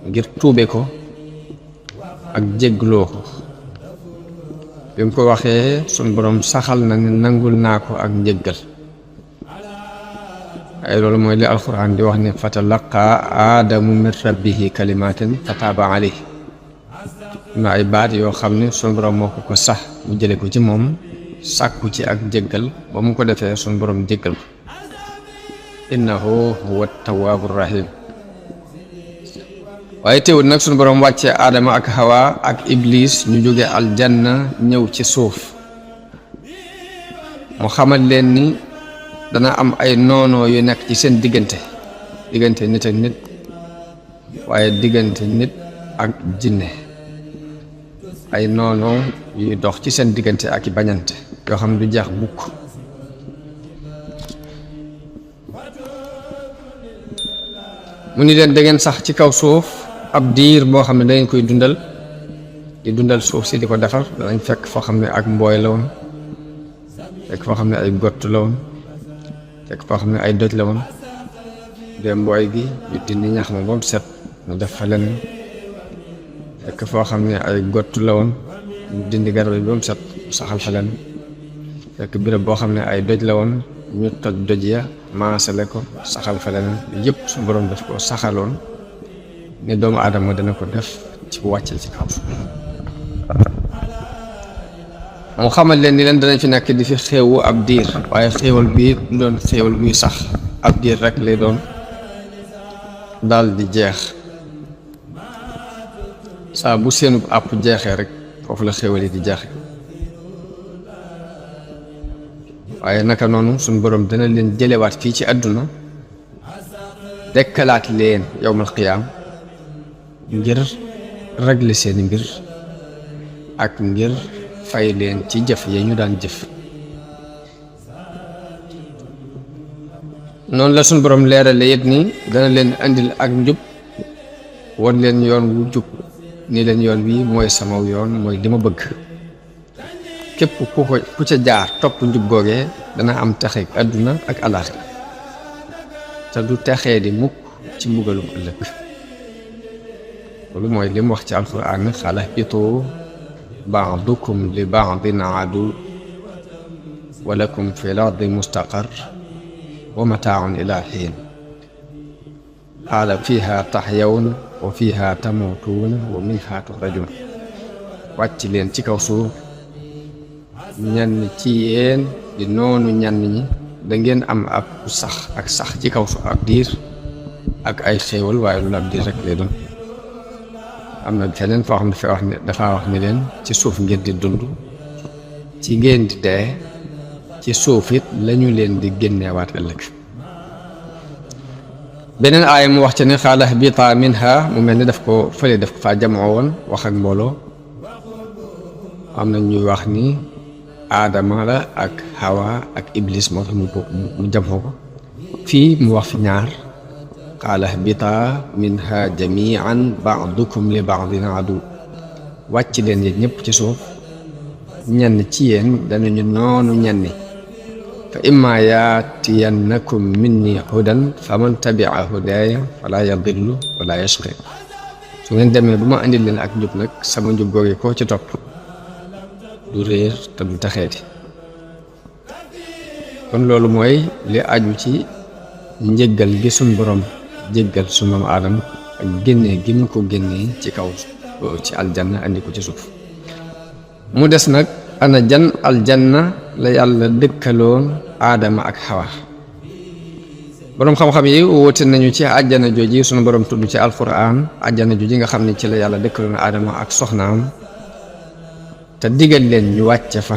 ngir tuube ko ak jéggloo ko bi mu ko waxee sunu borom saxal na ne nangul naa ko ak njéggal ay loolu mooy li alquran di wax ne fatalaqa aadamu min rabbihi kalimatin fataaba alayhi na ay baat yoo xam ne sunu borom moo ko sax mu jële ko ci moom sàkku ci ak jéggal ba mu ko defee sunu borom jéggal ko innahu huwa tawaabu rahim waaye teewul nag sunu borom wàccee aadama ak hawa ak iblis ñu jóge aljanna ñëw ci suuf mu xamal leen ni dana am ay noonoo yu nekk ci seen diggante nit ak nit waaye diggante nit ak jinne ay noonoo yuy dox ci seen diggante ak i bañante yoo xam ne du jeex bukk mu ni leen da ngeen sax ci kaw suuf ab diir boo xam ne dangeen koy dundal di dundal suuf si di ko defar danañ fekk foo xam ne ak mbooy la woon fekk foo xam ne ay gott la woon fekk foo xam ne ay doj la woon de mbooy gi ñu dindi ñax ma ba mu set ñu def fa leneen fekk foo xam ne ay gott la woon ñu dindi garab yi ba mu set saxal fa leneen fekk béréb boo xam ne ay doj la woon ñu toj doj ya maasale ko saxal fa leneen yëpp su borom def ko saxaloon ne doomu aadama dana ko def ci bu wàccee ci kaw mu xamal leen ni leen danañ fi nekk di fi xéewu ab diir waaye xéewal bii du doon xéewal buy sax ab diir rek lay doon daal di jeex saa bu seenub àpp jeexee rek foofu la xéewal yi di jeexe waaye naka noonu suñ borom dana leen jëlewaat fii ci àdduna dekkalaat leen yowmal qiyaam ngir régler seeni mbir ak ngir fay leen ci jëf yi ñu daan jëf noonu la suñ borom leerale it ni dana leen andil ak njub won leen yoon wu jub ni leen yoon wi mooy samaw yoon mooy li ma bëgg képp ku ca jaar topp njub googee dana am texeeg àdduna ak alaaxira te du texee di mukk ci mbugalum ëllëg loolu mooy li mu wax ci alquran xala bitu ba'dukum li ba'din adu wa lakum fi l-ardi mustaqar wa mataaun ila xiin qaala fiha taxyawna wa fiha tamuutuuna wa minha tuxrajuun wàcc leen ci kaw suuf ñenn ci yéen di noonu ñenn ñi da ngeen am ab sax ak sax ci kaw suuf ab diir ak ay xéewal waaye loolu ab diir rek lay doon am na feneen foo xam ne dafa wax ni leen ci suuf ngeen di dund ci ngeen di dee ci suuf it lañu leen di génneewaat ëllëg beneen aaya mu wax ca ne xaala ihbitaa minha mu mel ni daf ko fële daf ko faa jamoo woon wax ak mbooloo am na ñuy wax ni aadama la ak hawa ak iblis moo tax mu jamoo ko fii mu wax fi ñaar qaala ihbitaa minha jamian ba'dukum li ba'din adu wàcc leen yéen ñëpp ci suuf ñenn ci yéen danañu noonu ñenni fa imma yaatiyannakum minni hudan faman tabia hudaaya fala yadillu wala yashqi su ngeen demee bu ma andil leen ak njub nag sama njub googu koo ci topp du réer te du taxeeti kon loolu mooy li aju ci njëggal gi suñ borom jéggal su maam aadama ak génnee gi mu ko génnee ci kaw ci aljanna andi ko ci suuf mu des nag ana jan aljanna la yàlla dëkkaloon aadama ak xawa boroom xam-xam yi woote nañu ci àjjana jooji sunu borom tudd ci alquran àjjana jooji nga xam ne ci la yàlla dëkkaloon aadama ak soxnaam te digal leen ñu wàcce fa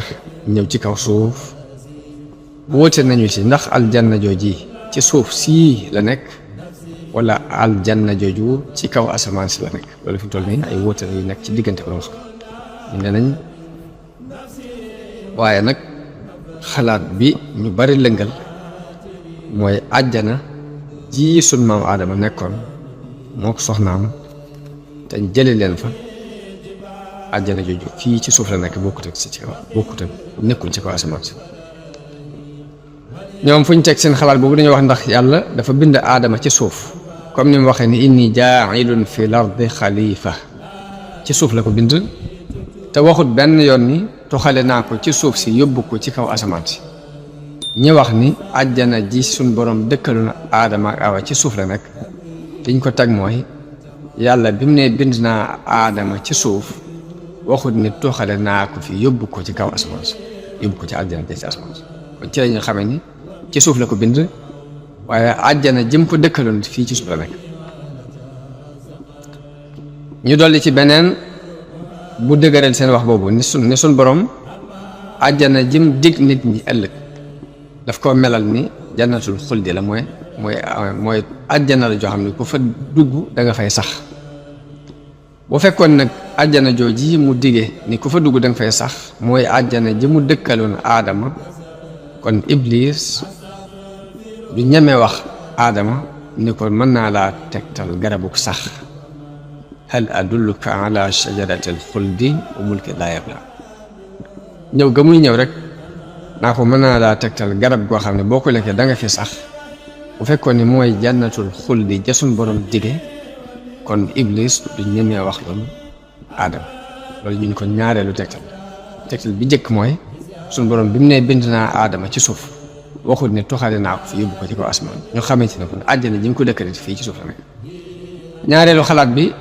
ñëw ci kaw suuf woote nañu ci ndax aljanna jooji ci suuf sii la nekk wala aljanna jooju ci kaw asamaan si la nekk loolu fi toll nii ay woote yu nekk ci diggante borom xam ñu ne nañ waaye nag xalaat bi ñu bari lëngal mooy àjjana ji sun maam aadama nekkoon moo ko soxnaam te jële leen fa àjjana jooju fii ci suuf la nekk bokkut ak si ci kaw bokkut ak nekkul ci kaw asamaan si ñoom fu ñu teg seen xalaat boobu dañoo wax ndax yàlla dafa bind aadama ci suuf comme ni mu waxee ni inni jaailun fi lardi xalifa ci suuf la ko bind te waxut benn yoon ni toxale naa ko ci suuf si yóbbu ko ci kaw asamaan si ñi wax ni àjjana ji suñ borom dëkkalu na aadama ak awa ci suuf la nekk liñ ko teg mooy yàlla bi mu ne bind naa aadama ci suuf waxut ni toxale naa ko fi yóbbu ko ci kaw asamaan si yóbbu ko ci àjjana ji ci asamaan si kon ci la ñu xamee ni ci suuf la ko bind waaye àjjana jëm ko dëkkaloon fii ci suuf la nekk ñu dolli ci beneen bu dëgëral seen wax boobu ni sun borom àjjana jëm dig nit ñi ëllëg daf koo melal ni jannatul xuldi la mooy àjjana la joo xam ne ku fa dugg da nga fay sax bu fekkoon nag àjjana jooji mu dige ni ku fa dugg da nga fay sax mooy àjjana ji mu dëkkaloon aadama kon iblis du ñeme wax aadama ni ko mën naa laa tegtal garabuk sax hal adulluka ala shajaratil xuldi wa mulkin laa yabla ñëw ga muy ñëw rek naa ko mën naa laa tegtal garab goo xam ne boo ko lekkee da nga fi sax bu fekkoon ni mooy jannatul xuldi ja suñ borom dige kon iblis du ñemee wax loolu aadama loolu ñu ko ñaareelu tegtal bi njëkk mooy suñ borom bi mu ne bind naa aadama ci suuf waxut ne toxale naa ko fi yóbbu ko ci kaw asmaan ñu xamante ne kon àjjana ji mu ko dëkkale fii ci suuf la nekk ñaareelu xalaat bi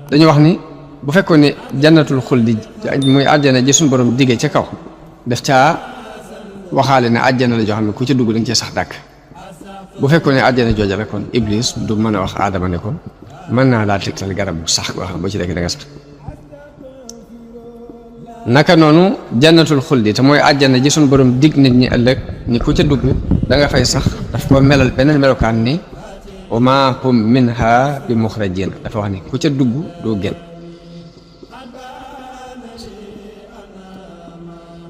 dañu wax ni bu fekkoon ne jannatul xuldi muy àjjana ji suñ borom dige ca kaw daf caa waxaale ne àjjana la joo xam ne ku ca dugg dañ cee sax dàkk bu fekkoon ne àjjana jooja rek kon iblis du mën a wax aadama ne ko mën naa laa tegtal garab bu sax goo xam ne boo ci lekk da nga sax naka noonu jannatul xuldi te mooy àjjana ji suñ borom dig nit ñi ëllëg ni ku ca dugg da nga fay sax daf ko melal beneen melokaan ni wa maa hum minha bi muxrajin dafa wax ni ku ca dugg doo génn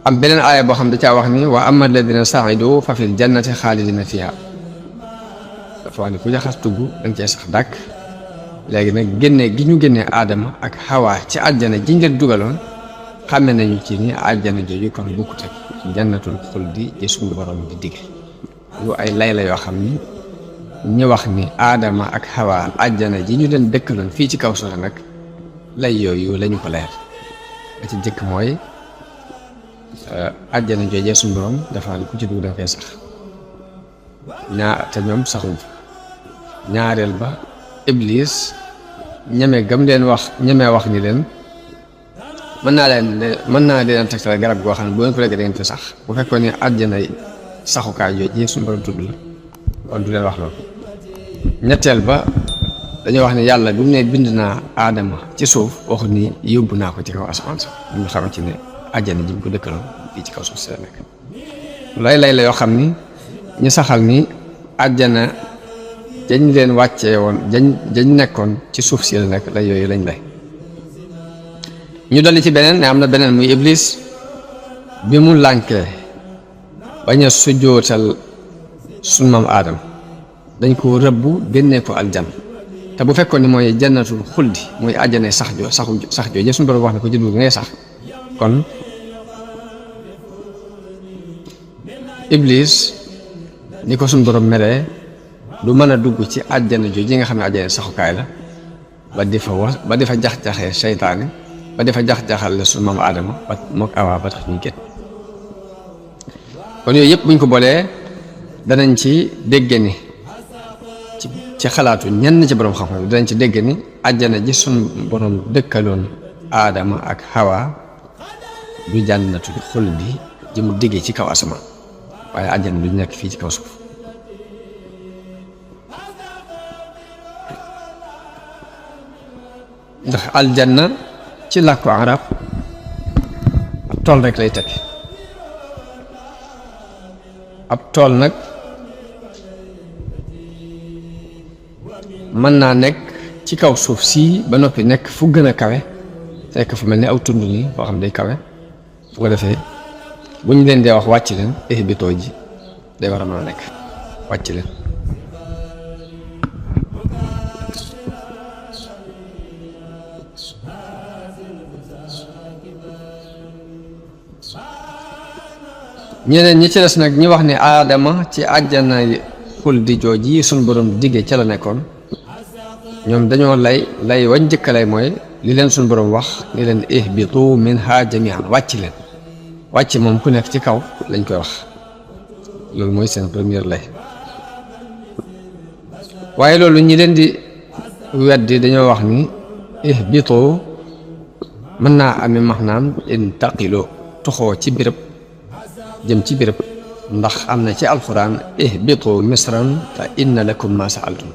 am beneen aaya boo xam da caa wax ni wa amma alladina saidu fa fil jannati xaalidina fiha dafa wax ni ku ca xas dugg danga cee sax dàkk léegi nag génne gi ñu génnee aadama ak xawaa ci àjjana jiñ leen dugaloon xàmme nañu ci ni àjjana jooju kon bokkut ak jannatul xuldi ji suñu borom di digg lu ay lay la yoo xam ni ñu wax ni aadama ak xawaa àjjana ji ñu leen dëkkaloon fii ci kaw suuf nag lay yooyu lañu ko leer la ci jëkk mooy àjjana joojee suñu borom dafa ku ci dugg da nga fay sax te ñoom saxuñ ñaareel ba iblis ñemee wax ni leen mën naa leen tegtal garab goo xam ne bu ngeen ko lekkee da ngeen fi sax bu fekkoon ne àjjana saxukaay joojee suñu borom tudd la kon du leen wax loolu ñetteel ba dañoo wax ne yàlla bi mu ne bind naa aadama ci suuf waxu ni yóbbu naa ko ci kaw asamaan sax ñu xam ci ne àjjana ji mu ko dëkkaloon fii ci kaw suuf si la nekk lay la yoo xam ni ñu saxal ni àjjana dañ leen wàccee woon dañ nekkoon ci suuf si la nekk lay yooyu lañ lay ñu dolli ci beneen ne am na beneen muy iblis bi mu lànkee bañ a sujjootal sunu maam aadama dañ ko rëbb génnee ko aljan te bu fekkoon ni mooy jannatul xuldi muy àjjana sax jooju suñu borom wax ne ko ci dugg ngay sax kon iblis ni ko suñ borom meree du mën a dugg ci àjjana jooju nga xam ne àjjana saxukaay la ba di fa jax-jaxee seytaane ba di fa jax-jaxal la suñ maam Aadama ba mook Awa ba tax ñuy génn kon yooyu yëpp buñ ko boolee danañ ci dégg ni ci xalaatu ñenn ci borom xam-xam danañ ci dégg ni àjjana ji suñ borom dëkkaloon Aadama ak Hawa du jànnatu xuldi ji mu diggee ci kaw asamaan waaye àjjana du nekk fii ci kaw suuf ndax aljanna ci làkku arab ab tool rek lay tekki ab tool nag mën naa nekk ci kaw suuf sii ba noppi nekk fu gën a kawe nekk fu mel ni aw tund nii boo xam day kawe fu ko defee bu ñu leen dee wax wàcc leen ihbitoo ji day war a mën a nekk wàcc leen ñeneen ñi ci des nag ñi wax ne Aadama ci àjjana xuldi jooji suñ borom diggee ca la nekkoon ñoom dañoo lay wañ njëkkalay mooy li leen suñ borom wax ni leen ihbitu minha jami'an wàcc leen wàcc moom ku nekk ci kaw lañ koy wax loolu mooy seen première lay waaye loolu ñi leen di weddi dañoo wax ni ihbitu mën naa amee maanaam intaqiloo toxoo ci béréb jëm ci béréb ndax am na ci alquran ihbitu misran fa inna lakum ma sa'altum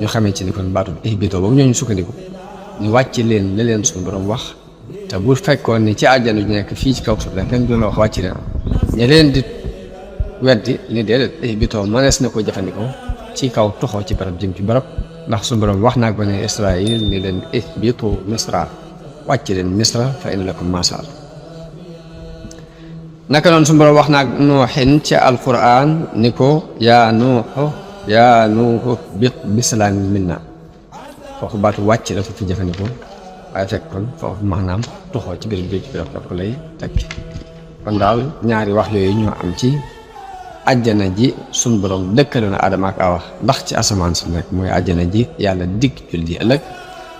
ñu xamee ci ni kon baatu ihbitu boobu ñooñu sukkandiku ñu wàcc leen la leen suñu borom wax te bu fekkoon ni ci àjjana ju nekk fii ci kaw suuf la kenn du la wax wàcc leen ña leen di weddi ni déedéet ihbitu mënees na ko jëfandikoo ci kaw toxoo ci barab jëm ci barab ndax suñu borom wax naa ko ne Israël ni leen ihbitu misra wàcc leen misra fa inna lakum ma sa'altum naka noonu suñu borom wax naa Nuuxin ci alquran ni ko yaa nuuxu bit bisalaamin minna foofu baatu wàcc la fi jëfandikoo waaye fekk kon foofu maanaam toxoo ci biir bi ci biir daf ko lay tekki kon daal ñaari wax yooyu ñoo am ci àjjana ji suñu borom dëkkaloon na Aadama ak Awa ndax ci asamaan si nekk mooy àjjana ji yàlla digg julli ëllëg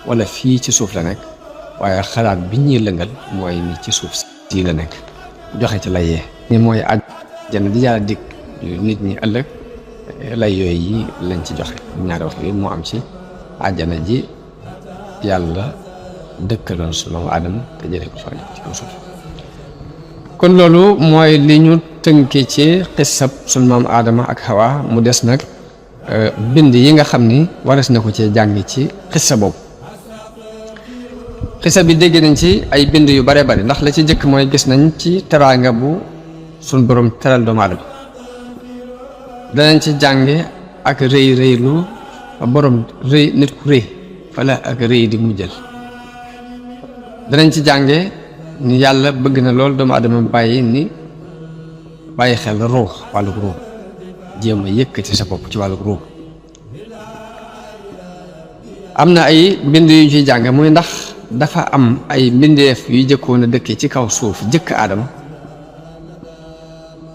wala fii ci suuf la nekk waaye xalaat bi ñuy lëngal mooy ni ci suuf si la nekk joxe ci layee ni mooy àjjana di yàlla dig nit ñi ëllëg lay yooyu yi lañ ci joxe ñaari wax yooyu moo am ci àjjana ji yàlla dëkkaloon su maam Aadama te jëlee ko fa ci kaw suuf kon loolu mooy li ñu tënke ci xissab sunu maam Aadama ak Hawa mu des nag bind yi nga xam ni wares na ko cee jàng ci xissa boobu xisa bi dégg nañ ci ay bind yu bare bari ndax la ci jëkk mooy gis nañ ci teraanga bu suñ borom teral doomu aadama danañ ci jànge ak rëy rëylu borom rëy nit ku rëy fala ak rëy di mu jël danañ ci jànge ni yàlla bëgg na lool doomu aadama bàyyi xel ruux wàllu ruux jéem a yëkkati sa bopp ci wàllu ruux am na ay mbind yu ciy jànge muy ndax dafa am ay mbindeef yu jëkkoon a dëkkee ci kaw suuf jëkk Aadama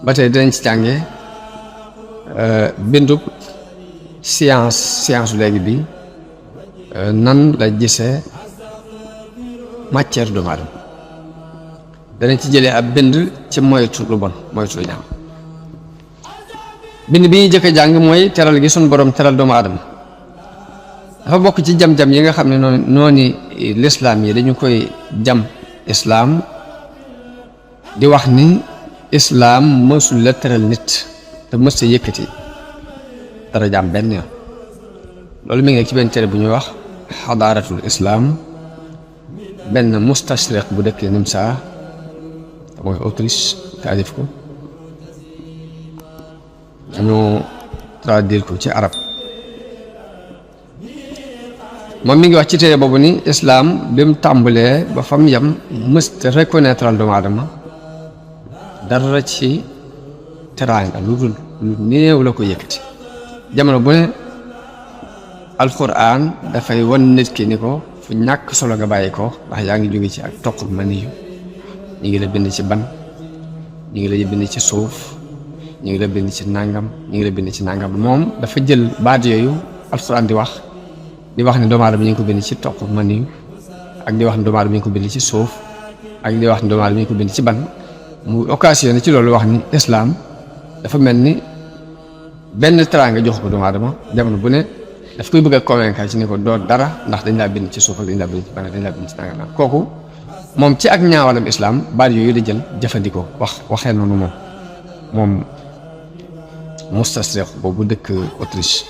ba tey dinañ ci jànge bindub science léegi bi nan la gisee matière doomu aadama danañ ci jëlee ab bind ci moytu lu bon moytu lu ñaaw bind bi ñuy jëkk jàng mooy teral gi suñ borom teral doomu aadama dafa bokk ci jam-jam yi nga xam ne noonu lislaam yi dañu koy jam islaam di wax ni islaam mësul la teral nit te mës sa yëkkati dara jaam benn yoon loolu mi ngi ci benn téere bu ñuy wax xadaaratul islaam benn mustashriq bu dëkk Nimsa mooy Autriche taalif ko ñu traduire ko ci arab moom mi ngi wax ci téere boobu ni islaam bi mu tàmbalee ba fam yam mësta reconnaître al doomu aadama dara ci teraanga lu néew la ko yëkkati jamono bu ne alquran dafay wan nit ki ni ko fu ñàkk solo nga bàyyi ko ndax yaa ngi jóge ci ak toq maniyu ñu ngi la bind ci ban ñu ngi la bind ci suuf ñu ngi la bind ci nangam ñu ngi la bind ci nangam moom dafa jël baat yooyu alxuraan di wax ne doomu aadama ñu ngi ko bind ci toq mani ak di wax ne doomu aadama ñu ngi ko bind ci suuf ak di wax ne doomu aadama ñu ngi ko bind ci ban mu occasionné ci loolu wax ni islaam dafa mel ni benn teraanga jox ko doomu aadama jamono bu ne daf koy bëgg a convaincre ci ni ko doo dara ndax dañ laa bind ci suuf ak dañ laa bind ci ban dañ laa bind ci nangam kooku moom ci ak ñaawalam islaam baat yooyu di jël jëfandikoo waxee noonu moom mustasriq boobu dëkk Autriche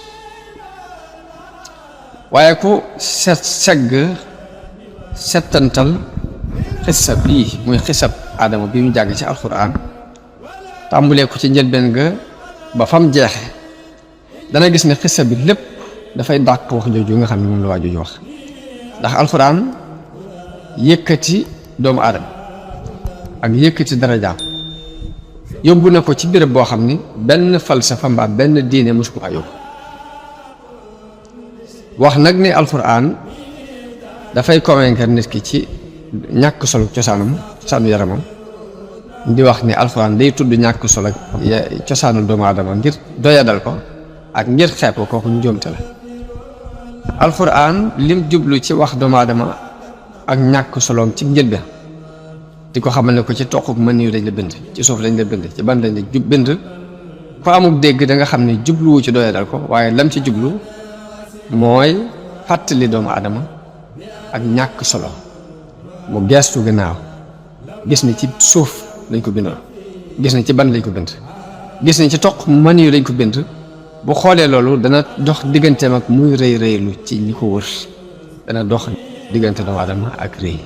waaye ku settantal xisab bii muy xisab aadama bi ñu jàng ci alxuraan tàmbulee ko ci njëlbeen ga ba fam jeexe dana gis ne xisab bi lépp dafay dàq wax jooju nga xam ne moom la waa jooju wax ndax alxuraan yëkkati doomu aadama ak yëkkati darajaam yóbbu na ko ci béréb boo xam ni benn falsafa mbaa benn diine mosu ko faa yóbbu wax nag ne alxuraan dafay convaincre nit ki ci ñàkk solo cosaanu yaramam di wax ni alxuraan day tudd ñàkk solo cosaanu doomu aadama ngir doyadal ko ak ngir xeeb ko kooku njuumte la alxuraan lim jublu ci wax doomu aadama ak ñàkk soloom ci njëlbeen di ko xamal ne ko ci toquk mën yu lañ la bind ci suuf lañ la bind ci ban lañ la bind ko amuk dégg da nga xam ne jubluwu ci doyadal ko waaye lam ci jublu mooy fàttali doomu aadama ak ñàkk solo mu geestu gannaaw gis ni ci suuf lañ ko bindoon gis ni ci ban lañ ko bind gis ni ci toq mën yu lañ ko bind bu xoolee loolu dana dox digganteem ak muy rëy rëylu ci ñi ko wër dana dox diggante doomu aadama ak rëy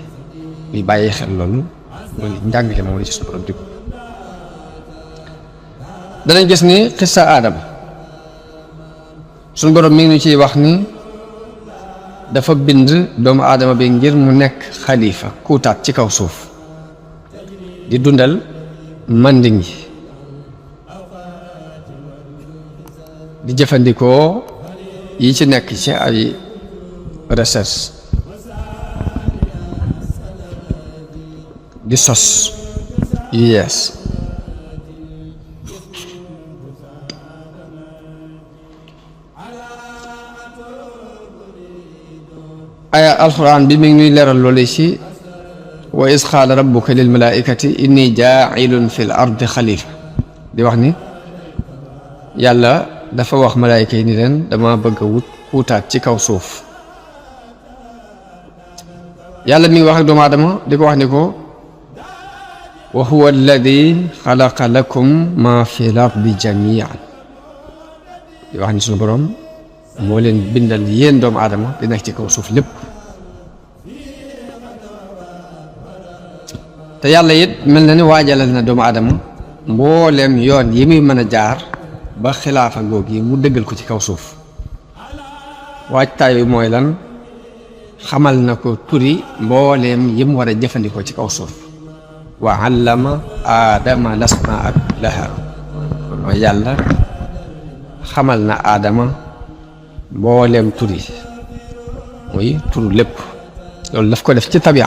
muy bàyyi xel loolu loolu njàngale moom la ci suñu borom di ko danañ gis ni xissa aadama suñu borom mi ngi ñu ciy wax ni dafa bind doomu aadama bi ngir mu nekk xalifa kuutaat ci kaw suuf di dundal manding yi di jëfandikoo yi ci nekk ci ay recherche di sos yu yees aya alxuraan bi mi ngi ñuy leeral loolu ci wa is qaala rabbuka lil malaikati inni jaa'ilun fil ardi xalifa di wax ni yàlla dafa wax malaayika yi ni leen dama bëgg a wut kuutaat ci kaw suuf yàlla mi ngi wax ak doomu aadama di ko wax ni ko wa huwa alladi xalaqa lakum ma fi l ardi jamian di wax ni suñu borom moo leen bindal yéen doomu aadama di nekk ci kaw suuf lépp te yàlla it mel na ni waajalal na doomu aadama mbooleem yoon yi muy mën a jaar ba xilaafa goog yi mu dëggal ko ci kaw suuf waajtaay bi mooy lan xamal na ko turi mbooleem yi mu war a jëfandikoo ci kaw suuf wa allama aadama lasmaa laha mooy yàlla xamal na aadama mbooleem turi muy turu lépp loolu daf ko def ci tabia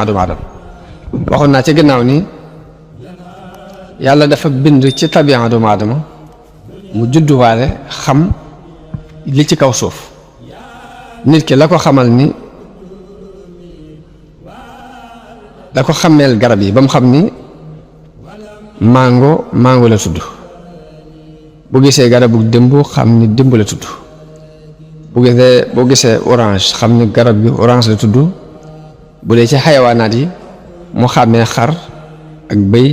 doomu aadama waxoon naa ci gannaaw ni yàlla dafa bind ci tabia doomu aadama mu judduwaale xam li ci kaw suuf nit ki la ko xamal ni da ko xameel garab yi ba mu xam ni mango la tudd bu gisee garabu dëmb xam ni dëmb la tudd boo gisee orange xam ni garab gi orange la tudd bu dee ci xayawaanaat yi mu xàmmee xar ak bëy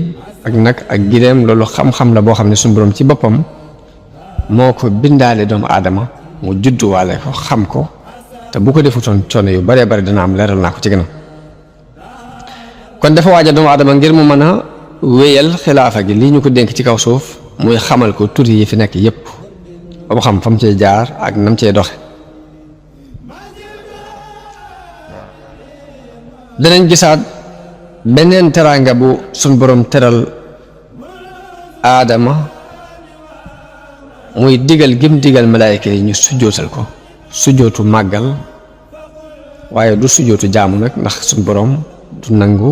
ak nag ak gileem loolu xam-xam la boo xam ne suñu borom ci boppam moo ko bindaale doomu aadama mu judduwaale ko xam ko te bu ko defutoon coono yu baree bari dana am leeral naa ko ci gënam kon dafa waaja doomu aadama ngir mu mën a wéyal xilaafa gi lii ñu ko dénk ci kaw suuf muy xamal ko tur yi fi nekk yépp ba mu xam fa mu cee jaar ak nam cee doxe danañ gisaat beneen teraanga bu suñ borom teral aadama muy digal gim digal malaayka yi ñu sujjootal ko sujjootu màggal waaye du sujjootu jaamu nag ndax suñ borom du nangu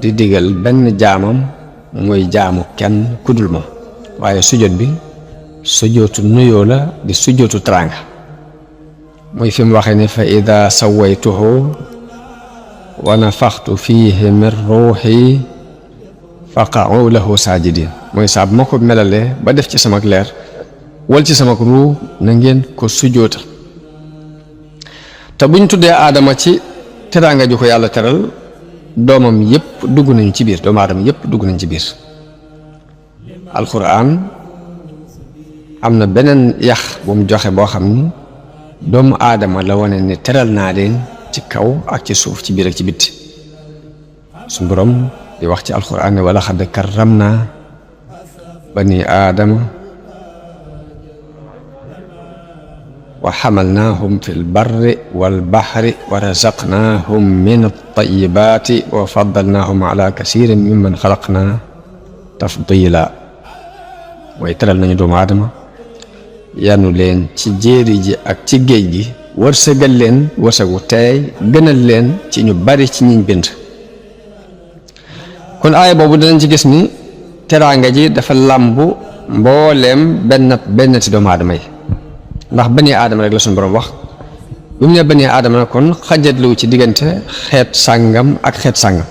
di digal benn jaamam muy jaamu kenn kudul moom waaye sujjóot bi sujjóotu nuyoo la di sujjóotu teraanga muy fi mu waxee ne fa ida sawaytuhu wa nafaxtu fiihi min ruuxi faqa'u lahu saajidin mooy saa bu ma ko melalee ba def ci sama leer wal ci sama ruu na ngeen ko sujjóota te buñ tuddee aadama ci teraanga ju ko yàlla teral doomam yépp dugg nañu ci biir doomu aadama yépp dugg nañu ci biir alquran am na beneen yax bu mu joxe boo xam ni doomu aadama la wane ni teral naa leen ci kaw ak ci suuf ci biir ak ci bitti suñu borom di wax ci alquran ne wala xad karramna bani aadama wa xamalnaahum fi lbarri walbaxri wa razaqnaahum min altayibaati wa faddalnaahum ala kasirin mimman xalaqna tafdila mooy teral nañu doomu aadama yanu leen ci jéeri ji ak ci géej gi wërsëgal leen wërsëgu teey gënal leen ci ñu bari ci ñiñ bind kon aaya boobu danañ ci gis ni teraanga ji dafa làmbu mbooleem benn ci doomu aadama yi ndax bani aadama rek la suñu borom wax bu mu ne bani aadama na kon xajatluwu ci diggante xeet sàngam ak xeet sàngam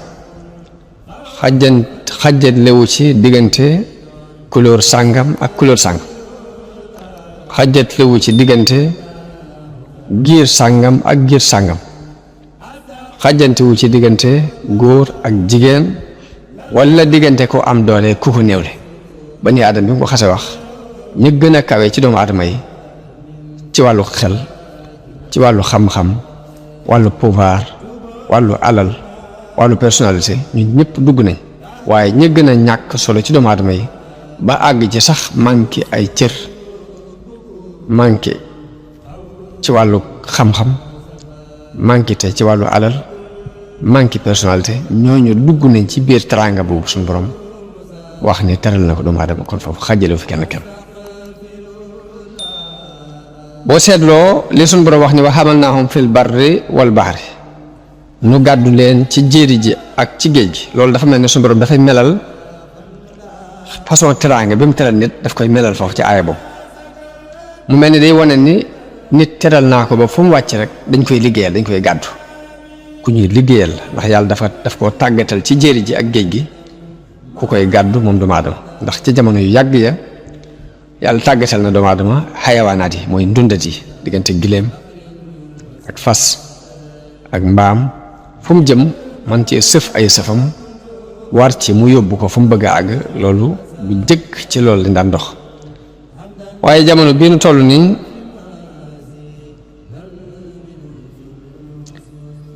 xajatlewu ci diggante couleur sàngam ak couleur sàngam xajatlewu ci diggante giir sàngam ak giir sàngam xajantewu ci diggante góor ak jigéen wala diggante ko am doole ku ko néewle bani aadama bi mu ko xase wax ñi gën a kawe ci doomu aadama yi ci wàllu xel ci wàllu xam-xam wàllu pouvoir wàllu alal wàllu personnalité ñu ñëpp dugg nañ waaye ñi gën a ñàkk solo ci doomu aadama yi ba àgg ci sax manqué ay cër manqué ci wàllu xam-xam manqué te ci wàllu alal manqué personnalité ñooñu dugg nañ ci biir teraanga boobu suñu borom wax ni teral na ko doomu aadama kon foofu xajalewu fi kenn boo seetloo li suñu borom wax ni wa hamalnaahum fil barri wal bahri nu gàddu leen ci jéeri ji ak ci géej gi loolu dafa mel ne suñu borom dafay melal façon teraanga bi mu teral nit daf koy melal foofu ci aaya boobu mu mel ni day wane ni nit teral naa ko ba fu mu wàcc rek dañ koy liggéeyal dañ koy gàddu ku ñuy liggéeyal ndax yàlla daf koo tàggatal ci jéeri ji ak géej gi ku koy gàddu moom doomu aadama ndax ci jamono yu yàgg ya yàlla tàggatal na doomu aadama xayawaanaat yi mooy ndundat yi diggante giléem ak fas ak mbaam fu mu jëm man ci sëf ay sëfam war ci mu yóbbu ko fu mu bëgg a àgg loolu bu jëkk ci loolu lañ daan dox waaye jamono bii nu toll nii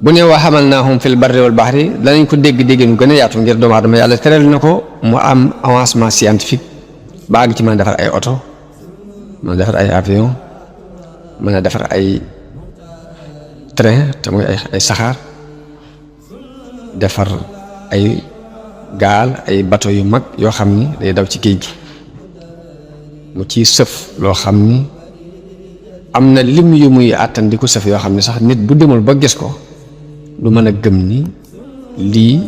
bu ne wa hamalnaahum fil barri wal bahri danañ ko dégg nu gën a yaatu ngir doomu aadama yàlla teral na ko mu am avancement scientifique ba àgg ci mën a defar ay oto mën a defar ay avion mën a defar ay train te muy ay saxaar defar ay gaal ay bateau yu mag yoo xam ni day daw ci géej gi mu ciy sëf loo xam ni am na lim yu muy àttan di ko sëf yoo xam ne sax nit bu demul ba gis ko du mën a gëm ni lii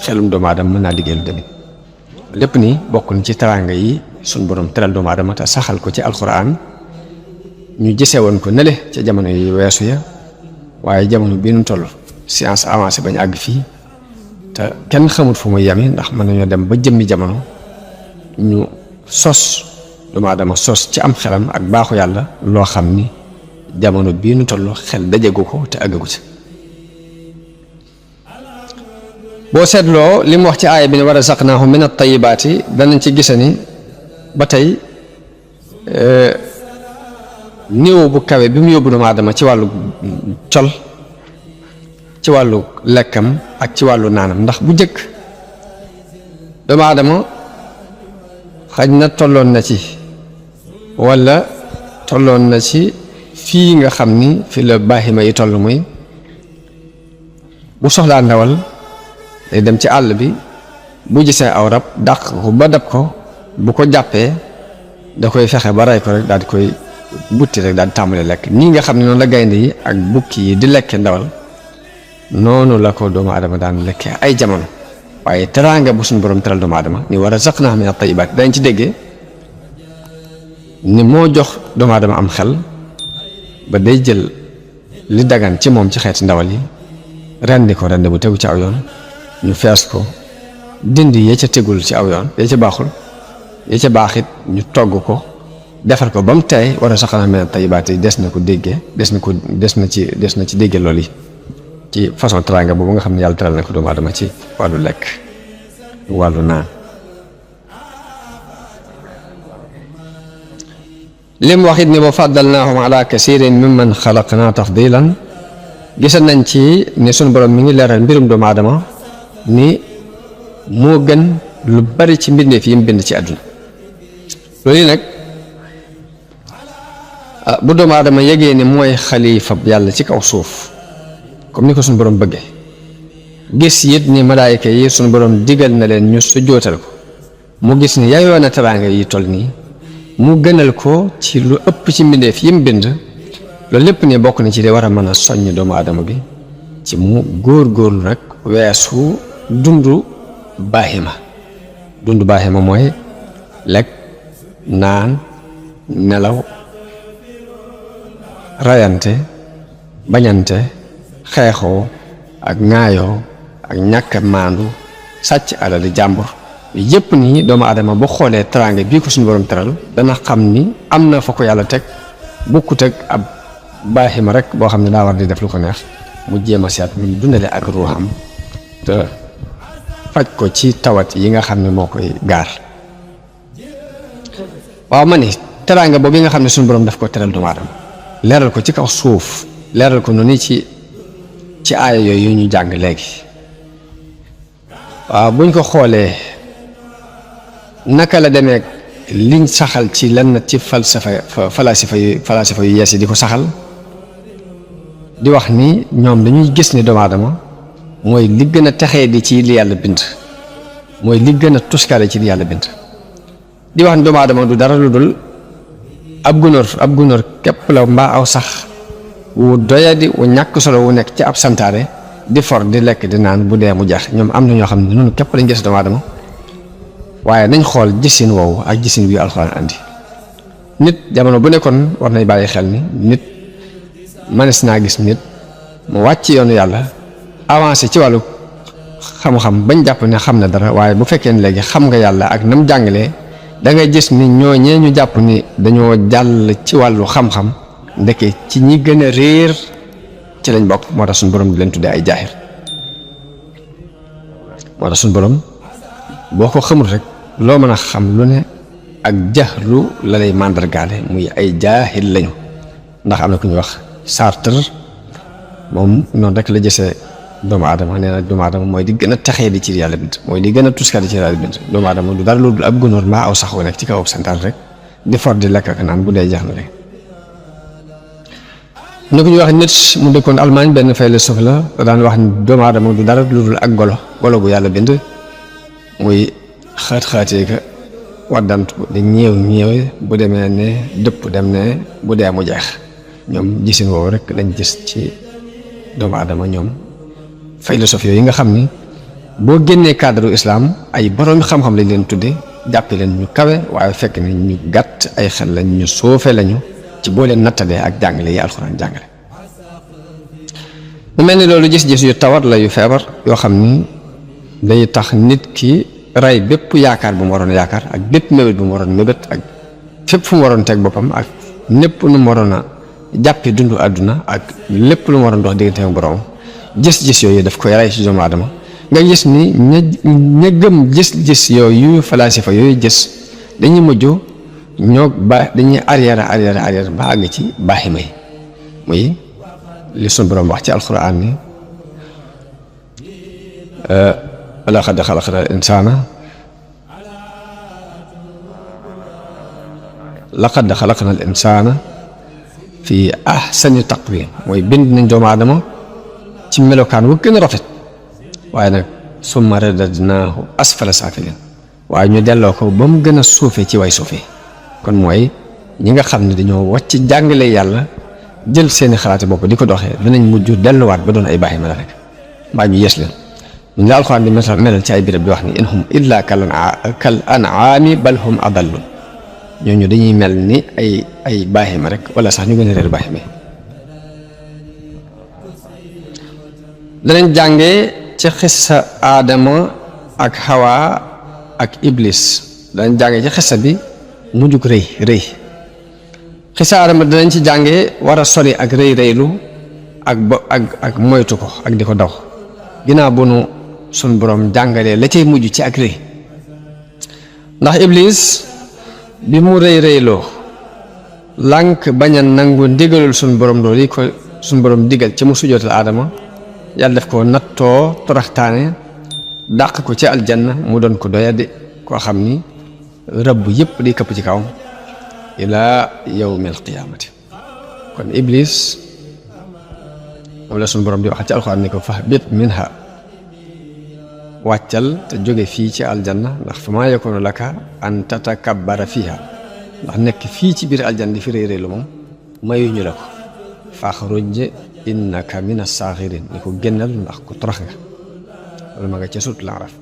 xelum doomu aadama mën naa liggéey lu demee lépp ni bokk na ci teraanga yi suñ borom teral doomu aadama te saxal ko ci alxuraan ñu gisee woon ko nele ca jamono yi weesu ya waaye jamono bii nu toll science avancé bañ àgg fii te kenn xamut fu muy yami ndax mën nañoo dem ba jëmmi jamono ñu sos doomu aadama sos ci am xelam ak baaxu yàlla loo xam ni jamono bii nu toll xel dajagu ko te àggagu ci boo seetloo li mu wax ci aaya bi ne wa razaqnaahum min at-tayyibaati danañ ci gise ni ba tey néew bu kawe bi mu yóbbu doomu aadama ci wàllu col ci wàllu lekkam ak ci wàllu naanam ndax bu njëkk doomu aadama xaj na tolloon na ci walla tolloon na ci fii nga xam ni fi la baaxima yi toll muy bu soxlaa ndawal day dem ci àll bi bu gisee aw rab dàq ko ba dab ko bu ko jàppee da koy fexe ba rey ko rek daal di koy butti rek daal di tàmbale lekk nii nga xam ne noonu la gaynde yi ak bukki yi di lekke ndawal noonu la ko doomu aadama daan lekkee ay jamono waaye teraanga bu suñu borom teral doomu aadama ni wa razaqnaahum min at-tayyibaat dañ ci déggee ni moo jox doomu aadama am xel ba day jël li dagan ci moom ci xeeti ndawal yi rendi ko rendi bu tegu ci aw yoon ñu fees ko dindi yee ca tegul ci aw yoon yee ca baaxul yee ca baaxit ñu togg ko defar ko ba mu teey war a saxana mel tayibaat yi des na ci déggee loolu yi ci façon teraanga boobu nga xam ne yàlla teral na ko doomu aadama ci wàllu lekk wàllu naan lim wax it ni wa faddalnaahum ala kasirin mimman xalaqna tafdilan gisal nañ ci ne sunu borom mi ngi leeral mbirum doomu aadama ni moo gën lu bari ci mbindeef yi mu bind ci àdduna loolu nag bu doomu aadama yegee ni mooy xalifa yàlla ci kaw suuf comme ni ko sunu borom bëggee gis it ni malaayika yi sunu borom digal na leen ñu sujjootal ko mu gis ni yaayoo na teraanga yi toll nii mu gënal ko ci lu ëpp ci mbindeef yi mu bind loolu lépp ne bokk na ci de war a mën a soññ doomu aadama bi ci mu góor-góorlu rek weesu dundu baaxima mooy lekk naan nelaw rayante bañante xeexoo ak ŋaayoo ak ñàkk maandu sàcc alali jàmbur yépp nii doomu aadama bu xoolee teraanga bii ko suñu borom teral dana xam ni am na fa ko yàlla teg bukkut ak ab baaxima rek boo xam ne daa war di def lu ko neex mu jéem a seet mu dundale ak ruuxam te faj ko ci tawat yi nga xam ne moo koy gaar waaw ma ni teraanga boobu yi nga xam ne suñu borom daf ko teral doomu aadama leeral ko ci kaw suuf leeral ko noonu ci aaya yooyu ñu jàng léegi waaw buñ ko xoolee naka la demee liñ saxal ci lenn ci falasifa yu yees yi di ko saxal di wax ni ñoom dañuy gis ni doomu aadama mooy li gën a texee di ci li yàlla bind mooy li gën a tuskaale ci li yàlla bind di wax ni doomu aadama du dara lu dul ab gunóor képp la mbaa aw sax wu doyadi wu ñàkk solo wu nekk ci ab santaare di for di lekk di naan bu dee mu jeex ñoom am na ñoo xam ne noonu képp lañ gis doomu aadama waaye nañ xool gisin woowu ak gisin wi alxuraan andi nit jamono bu nekkoon war nañ bàyyi xel ni nit mënees naa gis nit mu wàcc yoonu yàlla avancé ci wàllu xam-xam bañ jàpp ne xam na dara waaye bu fekkee ne léegi xam nga yàlla ak nam jàngalee da ngay gis ni ñooñee ñu jàpp ni dañoo jàll ci wàllu xam-xam ndeke ci ñi gën a réer ci lañ bokk moo tax suñu borom di leen tuddee ay jaahir moo tax suñu borom boo ko xamul rek loo mën a xam lu ne ak jaxlu la lay màndargaale muy ay jaahil lañu ndax am na ku ñuy wax Sartre moom noonu rek la gisee doomu aadama nee na doomu aadama mooy di gën a texee di ci yàlla bind mooy di gën a tuskaat di ci yàlla bind doomu aadama du dara lu dul ab gunóor mbaa aw sax wu nekk ci kaw santaan rek di for di lekk ak naan bu dee jeex na rek. ni ku ñuy wax nit mu dëkkoon Allemagne benn philosophe la daan wax ni doomu aadama du dara lu dul ak golo bu yàlla bind muy xaat-xaatee ka waddantu di ñeew bu demee ne dëpp dem ne bu dee mu jeex ñoom gisin woowu rek lañ gis ci doomu aadama ñoom philosophie yooyu nga xam ni boo génnee cadre islam ay borom xam-xam lañ leen tudde jàppe leen ñu kawe waaye fekk ni ñu gàtt ay xel lañ ñu soofe lañu ci boo leen nattalee ak jàngale yi alxuraan jàngale mu mel ni loolu gis-gis yu tawat la yu feebar yoo xam ni day tax nit ki rey bépp yaakaar bu mu waroon yaakaar ak bépp mébét bu mu waroon mébét ak fépp fu mu waroon teg boppam ak népp nu mu waroon a jàppe dundu àdduna ak lépp lu mu waroon dox diggante ak borom gis-gis yooyu daf koy rey ci doomu aadama nga gis ni ña gëm gis-gis yooyu falasifa yooyu gis dañuy mujj dañuy arrière ba àgg ci baaxima yi muy li sunu borom wax ci alxuraan ni laqad xalaqnal insaana fi ahsani taqwiim mooy bind nañ doomu aadama ci melokaan wu gën a rafet waaye nag summa radadnaahu asfala saafiliin waaye ñu delloo ko ba mu gën a suufee ci way suufee kon mooy ñi nga xam ne dañoo wàcc jàngale yàlla jël seeni xalaati bopp di ko doxee danañ mujj delluwaat ba doon ay baax yi ma la rek mbaa ñu yees leen ñu la alxuraan di melal ci ay béréb di wax ni in hum illa kal an'aami bal hum adallu ñooñu dañuy mel ni ay baaxima rek wala sax ñu gën a réer baaxima. danañ jànge ci xissa aadama ak Hawa ak Iblis danañ jànge ci xissa bi mujjug rëy xissa aadama danañ ci jànge war a sori ak rëylu ak moytu ko ak di ko daw ginnaaw bu nu sun borom jàngalee la cay mujj ci ak rëy ndax Iblis bi mu rëyloo lànk bañ a nangu ndigalul sun borom loolu yi ko sun borom digal ci mu sujootal aadama yàlla def ko nattoo toraxtaane dàq ko ci aljanna mu doon ko doyadi koo xam ni rëbb yépp di këpp ci kawam ilaa yawmil qiyaamati kon Iblis moom la suñu borom di wax ci alxuraan ni ko fahbit minha wàccal te jóge fii ci aljanna ndax fa maa yakunu laka an tatakabbara fiha ndax nekk fii ci biir aljanna di fi réy lu moom mayuñu la ko faxruj innaka mina saaxirin ni ko génnal ndax ku torox nga loolu ma nga ca sut la araf